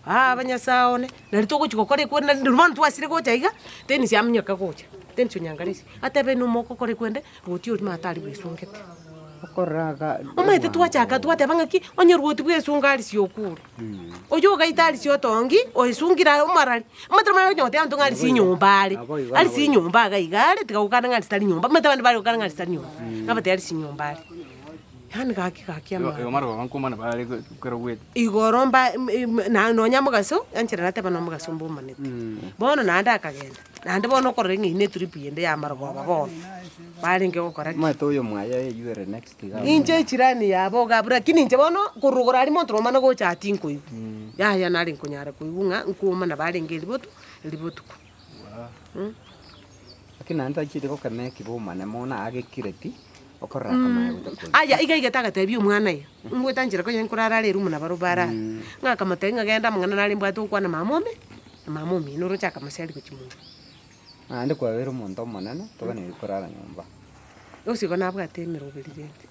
Baba nyasaye one, nari togochi gokora ekweri nari bono twasire gocha iga, Dennis aminyoke gocha, Dennis Onyangaresi, atebe inwe mogokora ekwende, Ruoti oria omanyete aria bwesungete. Omanyete twachaka twateba ng'aki, onye ruoti bwesunga arisia okure, oywo ogaita arisia otongi, oesungire aye omarari, omanyete omanyete onye goteba abanto ng'a arisia enyomba are, arisia enyomba iga iga are, tiga gokana ng'a arisia tari nyomba, omanyete abande bare gokana ng'a arisia tari nyomba, nabatebi arisia nyomba are. Yaani gaki gaki Igo igo marogoba nkomana bare ekero gwete. Igoro mba na nonya mogaso, enchera nateba na omogaso mbomanete. Bono naende akagenda, naende bono okorora ng'a eyio ne etrip ende ya marogoba bono, barenge gokora ki? Omanyete oyo mwaye eywo ere next iga. Inche echirani yabo iga abwo, lakini inche bono korwa igoro aria monto nomana gocha aa tinkoigwa, yaya nare nkonyara koigwa ng'a nkomana barenge ribotu ribotuko. Lakini naende tachieti gokemea ekibomane mono agekire pi. Okorora akamanya gocha koria. Aya, iga aigete agatebia omwana iga, ngoeta nchera konya nkorara are erumu na barobwo bare aa. Ng'a akamotebia ng'a genda amang'ana nare mbwate gokwana mama ome, na mama omino oroche akamoseria gochia mumba. Naende kwabeire omonto omonene, toganeirie korara nyomba. Gose igo nabwate emeroberi rende.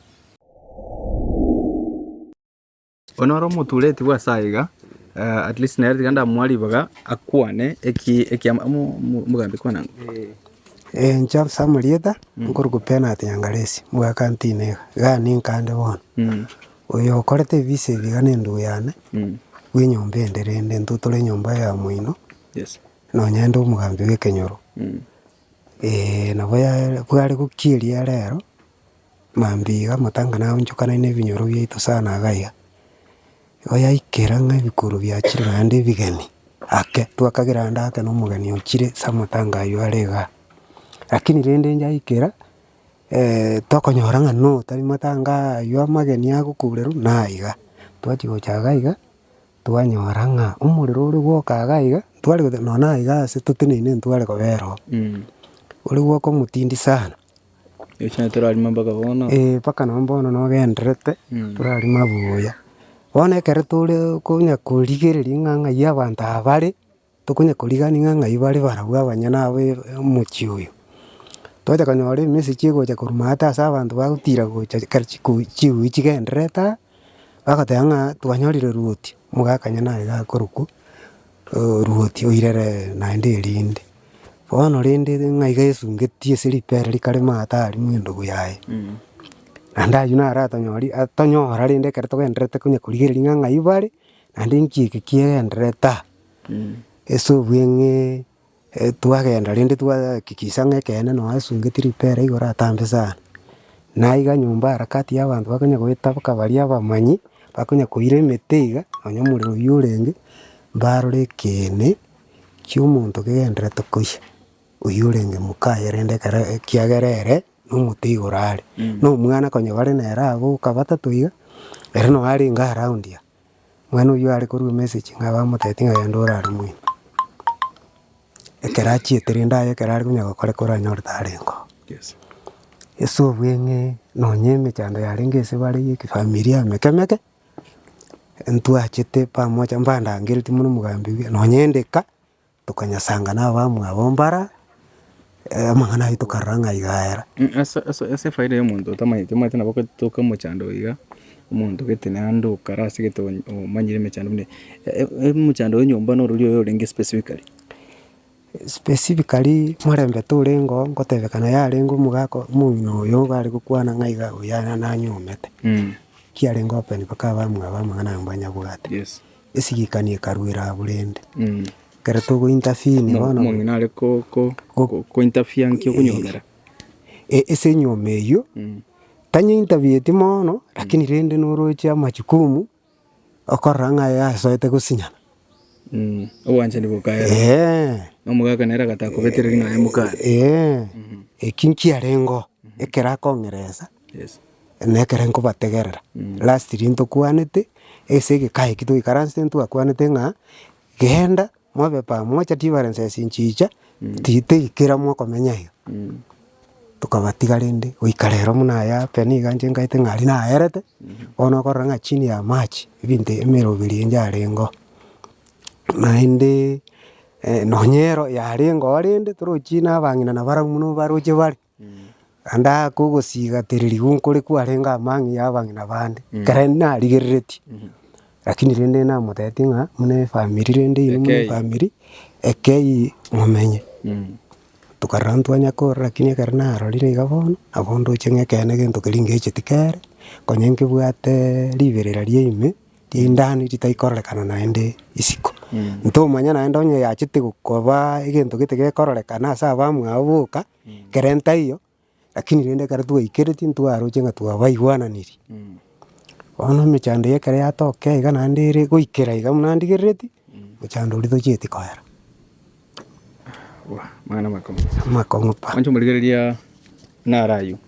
Oyo noro omotureti bwa ase aiga, at least nere tiga ndamoa ribaga akwane eki ekiama omo omogambi kwana ng'o. Inche ase amarieta, nkorokwa Bernard Nyangaresi, omogaka ntine iga, iga ninkande bono. Oyo okorete ebisa ebi iga na endugu yane, bwa enyomba ende rende intwe tore enyomba ya moino, nonye inde omogambi bwa ekenyoro. Nabo ya bware gokieria rero. Mambia iga amatanga naonchokanaine na ebinyoro biaito sana iga iga, igo yaikera ng'a ebikuro biachire naende ebigeni ake, twakagera ande ake na omogeni ochire ase amatanga aywo are igaa. Lakini rende nyaikera, Tokonyora ng'a no tari matanga aywo amageni agokurerwa naiga. Twachia gocha iga iga, twanyora ng'a omorero ore gwoka iga iga, ntware gote nonya na iga ase toteneine ntware kobera oo. Ore gwoka omotindi sana. Ekiagera torarima mpaka bono. Eh, mpaka nonye bono nogenderete, torarima buya. Bono ekero tore konya korigereria ng'a ng'ai abanto aba bare. Tokonya korigania ng'a ng'ai bare barabwo abanyene abo omochie oyo. Twacha konyora emessage egocha korwa maate ase abanto bagotira gocha ekero chiku chiuyi chigendererete aa, bagoteba ng'a twanyorire ruoti, omogaka onye naye iga akorokwa ruoti oirere naende erinde. Bono rende ng'a iga esungetie ase ripere rikare maate aria mwa endugu yaye. Naende aywo naro atonyori atonyora rende ekero togendererete konya korigereria ng'a ng'ai bare, naende nki eke kiagendererete aa. Ase obweng'e twagenda rende twahakikisha ng'a ekeene nonya esungeti ripera igoro atambe sana. Naiga nyomba harakati ya abanto bakonya goetaboka baria abamanyi, bakonya koira emete iga, nonya omorero oywo orenge, mbarore ekeene kia omonto kegendererete koyia, oywo orenge mokaye rende ekero ekiagera ere na omote igoro are. Na omwana konya bare nere aboka batato iga, ere nonya arenge around aa. Omwana oyio are korwa emessage ng'a bamotebetie ng'a genda orare moino. Ekero achiete rende aye ekero are konya gokora ekero oranyorete arenge oo. Ase obweng'e nonye emechando yarenge ase bare ya ekefamilia emeke meke, ntwachete pamoja mbandangeretie mono omogambi oria nonye ndeka. Tokanyasanga na abamwabo mbara, amang'ana ayio tokarora ng'a iga aera. Ase ase ase efaida ya omonto otamanyeti omanyete nabo ogotoka omochando oyo iga, omonto gete naende okare ase gete omanyire emechando buna eye. Omochando o nyomba norori oyo orenge specifically? Specifically morembe torenge oo ngotebekana yarenge omogaka omong'ina oyo iga are gokwana ng'a iga oyo nanyomete. Kiarenge open mpaka abamwabo amang'ana aya mbanyabwate. Yes. Esigikani ekarwera abwo rende. Ekero togo intervene bono. Omong'ina are ko ko ko interfere nki okonyomera? Ase enyiomo eyio, tanya intervieti mono, lakini rende noroche amajukumu, okorora ng'a aye asoete gosinyana. Obwanchani bokaera. Eeh. Na omogaka nere agataka kobetereria ng'a aye mokare. Eeh, eki nkiarenge oo, ekero akong'eresa. Na ekero nkobategerera, lastly ntokwanete, ase egeka eki toikaransete ntwakwanete ng'a, genda mobe pamoja differences nchicha, titeikera mokomenya iga. Tokabatiga rende goika rero buna aya ape niga inche nkaete ng'a aria naerete, bono okorora ng'a chini ya maji, ebinto emeroberi eye yarenge oo. Naende nonye ero yarenge oo rende torochi na abang'ina nabarabwo buna baroche bare. Naende ake ogosigatererigwa nkore kwarenge amang'e ya abang'ina bande, ekere narigereretie, lakini rende namotebetie ng'a buna efamiri rende inwe buna Ekei. efamiri, ekei momenye. Tokarora ntwanya korora lakini ekero narorire iga bono, nabo ndoche ng'a ekeene gento keria ngecheti kere, konya nkebwate riberera ria ime. Rindani ritaikororekana naende isiko. Ntomanya naende onye yachete koba egento gete gekororekana ase abamwabo boka, ekere ntaiyo, lakini rende ekero twaikeretie ntwaroche ng'a twabaigwananirie. Bono emechando eye ekero yatokea iga naende ere goikera iga buna ndigereretie, mochando oria tochieti koera. Amang'ana amakong'u. Amakong'u pa. Mwanche omorigereria naro aywo.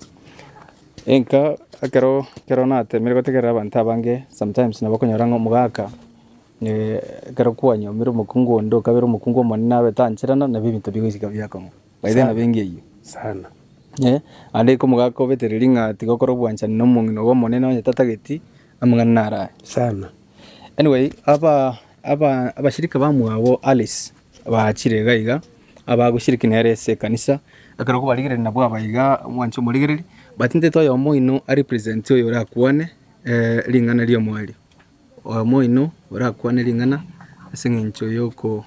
Enka ekero ekero natemire gotegerera abanto abange sometimes nabo okonyora ng'a omogaka ekero kwanyomire omokungu onde okabera omokungu omonene abe tancherana nabo ebinto bigoisika biakong'a. By then nabo enga eywo. Sana. Naende eke omogaka obetereri ng'a tiga okore obwanchani na omong'ina ogo omonene onye tatageti, amang'ana naro aya. Sana. Anyway, aba aba abashirika bamwabo Alice bachire iga iga, abagoshiriki nere ase ekanisa, ekero okobarigereria nabwo aba iga mwanche omorigereria, but ntaete oyomo oino a represent oyo orakwane ring'ana ria omoerio. Oyomo oino orakwane ring'ana ase eng'encho ya oko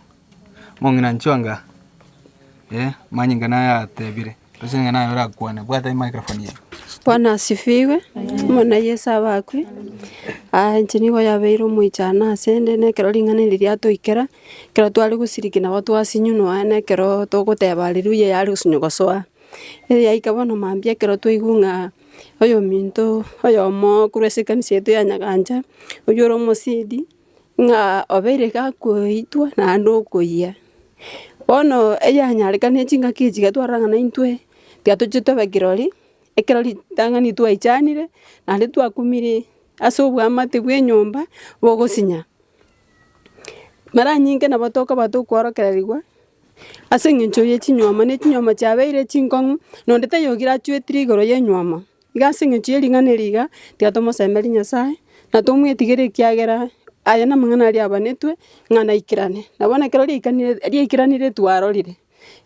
omong'ina inchuo anga eh, manyinga naye atebire, gose ng'a naye orakwane, bwata emicrophone eye. Bwana asifiwe, Omonene Yeso abakwe, aa inche nigo yabeire omoichano asende na ekero ring'ana eri riatoikera, ekero tware gosiriki nabo twasinyunwa na ekero togoteba haleluya yare gosinywa gosoa. Eyaika bono mambia ekero twaigwa ng'a oyominto oyomo korwa ase ekanisa yaito ya Nyagancha, oywo ore omosidi, ng'a obeire gakoitwa naende okoyia. Bono eyanyarekana chingaki echi iga twarora ng'a naintwe, tiga toche tobe kirori. Ekero ritang'ani twaichanire, naende twakumire ase oboamate bwa enyomba bogosinya. Mara nyinge nabo tokoba tokworokererigwa ase eng'encho ye chinywomo, ne chinywomo chiabeire chinkong'u, na onde taiyo ogirachuetire igoro ya enywomo. Iga ase eng'encho ye ring'ana eri iga, tiga tomosemerie Nyasaye, na tomwetigere ekiagera aya namang'ana aria abanetwe ng'a naikerane. Na bono ekero riaikanire riaikeranire twarorire.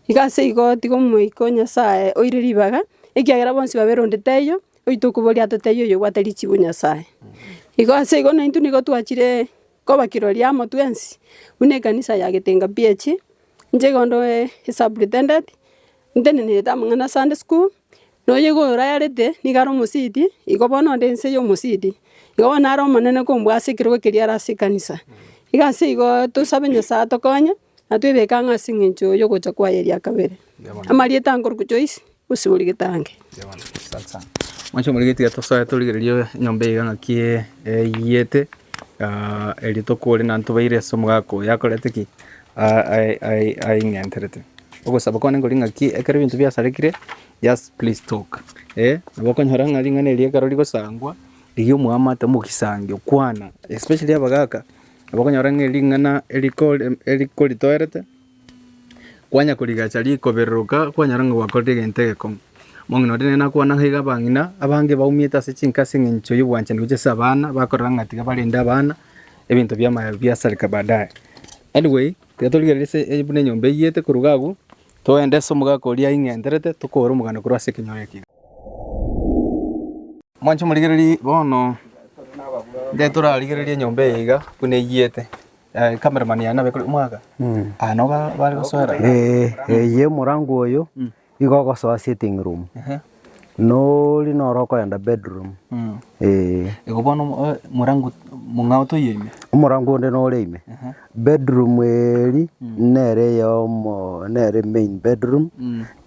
Iga ase igo tiga omoika o Nyasaye oire ribaga, ekiagera bonsi babere onde taiyo, oito okoboria atotebie oyobwate richibu Nyasaye. Igo ase igo naintwe nigo twachire koba kirori amo twensi, buna ekanisa ya Getenga PAG, inche igo ndoe esubritendent, ntenenerete amang'ana a Sunday school, na oyo igo orarete nigo are omosidi, igo bono onde inse ya omosidi, igo bono nare omonene kombua ase ekerogo keria are ase ekanisa. Igo ase igo tosabe Nyasaye atokonye, na twebeke ang'e ase eng'encho yogocha kwaye eria kabere. Amarieta ankorokwa Joyce, Bosibori Getange. Mwanche omorige tiga tosoe torigererie enyomba eye iga ng'aki eyiete, erio tokore naende tobaire ase omogaka oyo akorete ki? Aing'enterete. Ogosaba kwane nkori ng'aki ekero ebinto biasarekire, just please talk, nabo okonyora ng'a ring'ana eri ekero rigosangwa, rigia omoamate omogisangi okwana, especially abagaka, nabo okonyora ng'a ring'ana erikore erikoritoerete. Kwanya korigacha rikoberoroka, kwanyora ng'a gwakorire egento egekong'u. Omong'ina onde nere nakwana ng'a iga abang'ina abange baumiete ase chinka ase eng'encho ya obwanchani gochia ase abana, bakorora ng'a tiga barende abana, ebinto biamaya biasareka baadaye. Anyway, tiga torigererie ase eye buna enyomba eyete korwa iga abwo, togende ase omogaka oria aing'enterete, tokore omogano korwa ase ekenyoro eke iga. Mwanche omorigereria bono, nde torarigererie enyomba eye iga buna eyete. Cameraman yane nabo ekore omwaka aa nabo bare gosoera Eh, eye omorango oyo igo ogosoa sitting room, nori noro okoenda bedroom, eh. Igo bono morango mong'ao toiyo ime? Omorango onde nore ime, bedroom eri nere eyomo nere main bedroom,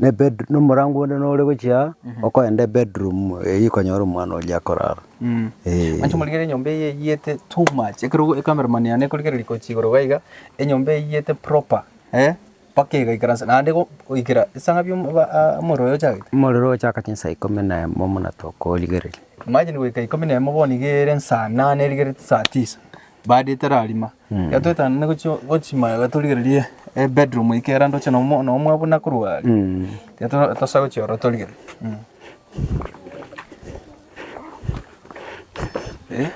ne bed na omorango onde nore gochia okoenda ebedroom eywo okonyora omwana oria akorara. Eh. Inche omorigereria enyomba eye eyiete too much, ekero ecameraman yane ekorigereria gochia igoro iga iga, enyomba eye eyiete proper eh, mpaka egaikaransa naende go goikera esang'abi omo omorero oyo ochagete. Omorero ochaka chinsa ikomi na emo buna tokorigereria. Imagine goika ikomi na emo bono iga ere nsaa nane erigereti saa tisa, bado etararima. Ekero toetanane gochia gochia magega torigererie ebedroom eke era ndoche nomo nomwa buna korwa aria, tiga to tosoe gochia ororo torigererie.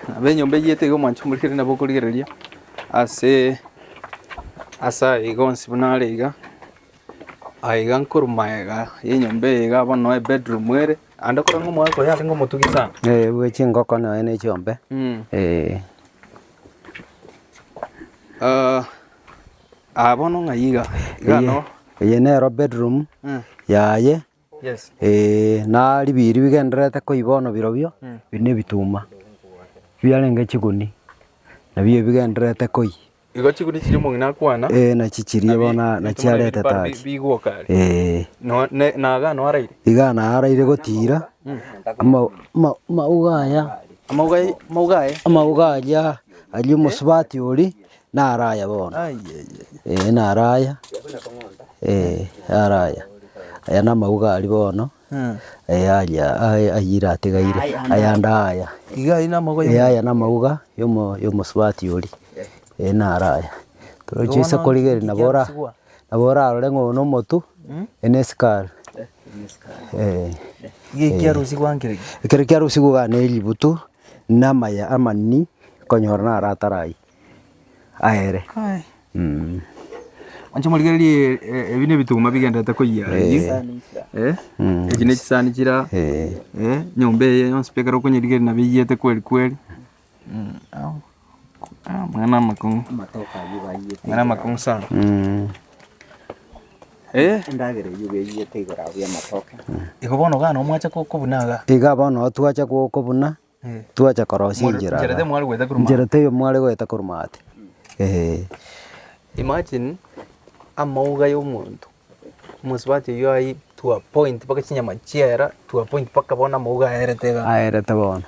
Nabo enyomba eyio iga omwancho omorikire nabo okorigereria ase ase aya iga onsi buna are iga, aiga nkorwa maega ya enyomba eye iga bono noo ebedroom ere, naende ekero ng'a omogaka oyo arenge omotugi sana. Eh, bwe chingoko nonya na echiombe, eh. Aa bono ng'ai iga, iga noo. Eye nero bedroom yaye. Yes. Eeh, na ribiiri bigendererete koiba bono birobio, ebi na ebituma, biarenge chiguni, nabio ebi bigendererete koiyia. Igo chiguni chiria omong'ina akwana, Eeh, nachi chiria nabi bono ebituma nachi nabio arete biparo tari. bigwoka aria. Eeh. No ne na iga noo araire. Iga naraire gotira, ama ama amauga aya, Amauga ai amauga aye. amauga aria, aria omosubati oria, naraya bono, eh naraya, eh naraya, aya namauga aria bono, aria ayio atigaire, ayande aya, eh aya namauga yomo yomosubati oria, eh naraya. Torochi ase korigereria nabo ora nabo orarore ng'a oyo na omotu, eye na esukari, eh. Ekero kiarusigwa iga na eributu, na amaya amanini, okonyora naro atarayia. Aere. Inche morigererie ebi nebituma bigenderete koyia ebi, echi ne chisani chira enyomba eye yonsi pi ekero okonyerigereria nabo eyiete kweri kweri, amang'ana amakong'u, amang'ana amakong'u sana. Igo bono iga nomwacha kobuna igaa. Iga bono twacha kobuna. Twacha korosia enchera Nchera igaa. temware goeta korwa Nchera teiyo mware goeta korwa maate, eh. Imagine amauga ya omonto, omosubati oyio aye to a point mpaka chinyama chiaera to a point mpaka bono amauga aerete igaa. Aerete bono,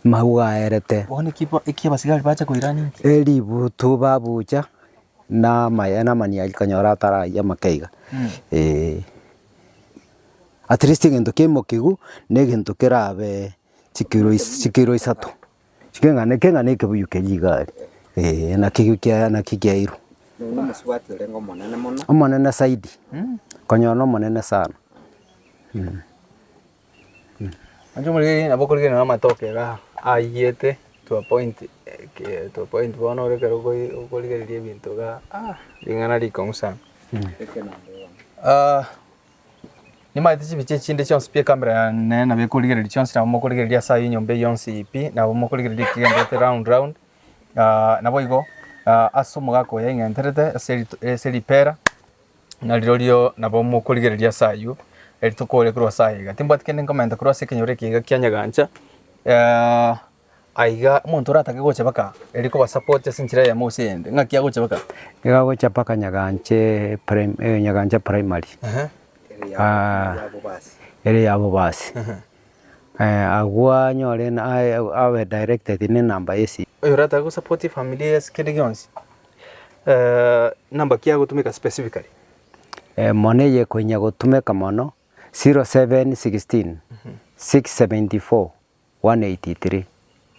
mauga aerete. Bono eki bo eki abasigari bacha koirania inki? Eributu babucha, na amaya na amani aria konyora atarayia amake iga, eh. At least egento kiaimokiwu, na egento kerabe chikiro is chikiro isato, chikeng'ana ekeng'ana ekebuyu keria iga aria, eh naki kia naki kiairwe. Nonya omosubati orenge omonene mono. Omonene zaidi, konyora na omonene sana. Inche omorigereria nabo okorigereria na amatoke igaa ayiete to a point to a point bono ore ekero okoi okorigereria ebinto igaa ah ring'ana rikong'u sana. Nimanyete chibicha echinde chionsi pi ekamera yane nabo ekorigereria chionsi nabo mokorigereria ase aywo enyomba eye yonsi pi, nabo mokorigereria ekegenderete round round, naboigo ase omogaka oyo aing'enterete ase rito ase ripera, narirorio nabo mokorigereria ase aywo, eri tokore korwa ase aye iga. Timbwati kende nkomenta korwa ase ekenyoro eke iga kia Nyagancha. Aiga omonto oratake gocha baka eri kobasupport ase enchera eyemo gose eyende, ng'aki agocha baka? Iga agocha mpaka Nyaganche prim Nyagancha primary, ere ya Bobasi. Agwo anyore abe directed ne enamba ya esimi. Oyo oratake gosupport efamiri eye ase kende gionsi, namba ki agotumeka specifically? Mono eye ekonya gotumeka mono, 0716 674 183.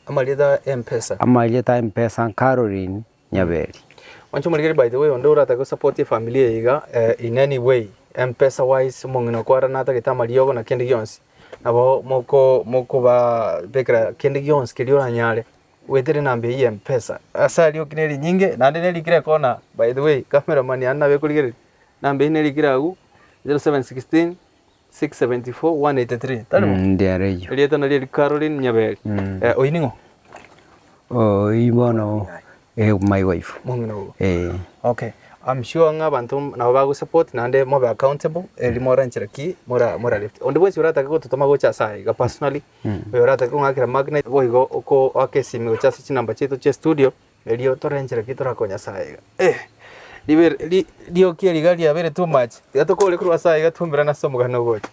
Amarieta a Mpesa. Amarieta a Mpesa Caroline Nyaberi. Mwanche omorigeri by the way onde oratake go support efamily eye iga in any way Mpesa wise omong'ina okwara natagete amariogo na kende gionsi nabo moko mokobabekera kende gionsi keria oranyare goetera enamba eywo ya Mpesa ase aria okina rinyinge naende nerikire ekona by the way cameraman yane nabo ekorigereria namba eywo nerikire agwo 0716. 674 183 tari bo? Ndiare eyio. Erieta nario eri Caroline Nyaberi. Eh, oyio ning'o? Oyio bono eh, my wife. Mong'ina ogo. Eh. Okay. I'm sure ng'a abanto nabo bagosupport naende mobe accountable eri moranchera ki mora mora lift. Onde bwensi oratake gototoma gocha ase aye iga personally, oyo oratake kong'akera magnet boigo oko oake esimi gocha ase chinamba chiaito chia studio, erio torenchera ki torakonye ase aye iga. Eh, ribe ri rioki eri iga riabeire too much, tiga tokore korwa ase aye iga twaumerane ase omogano ogocha.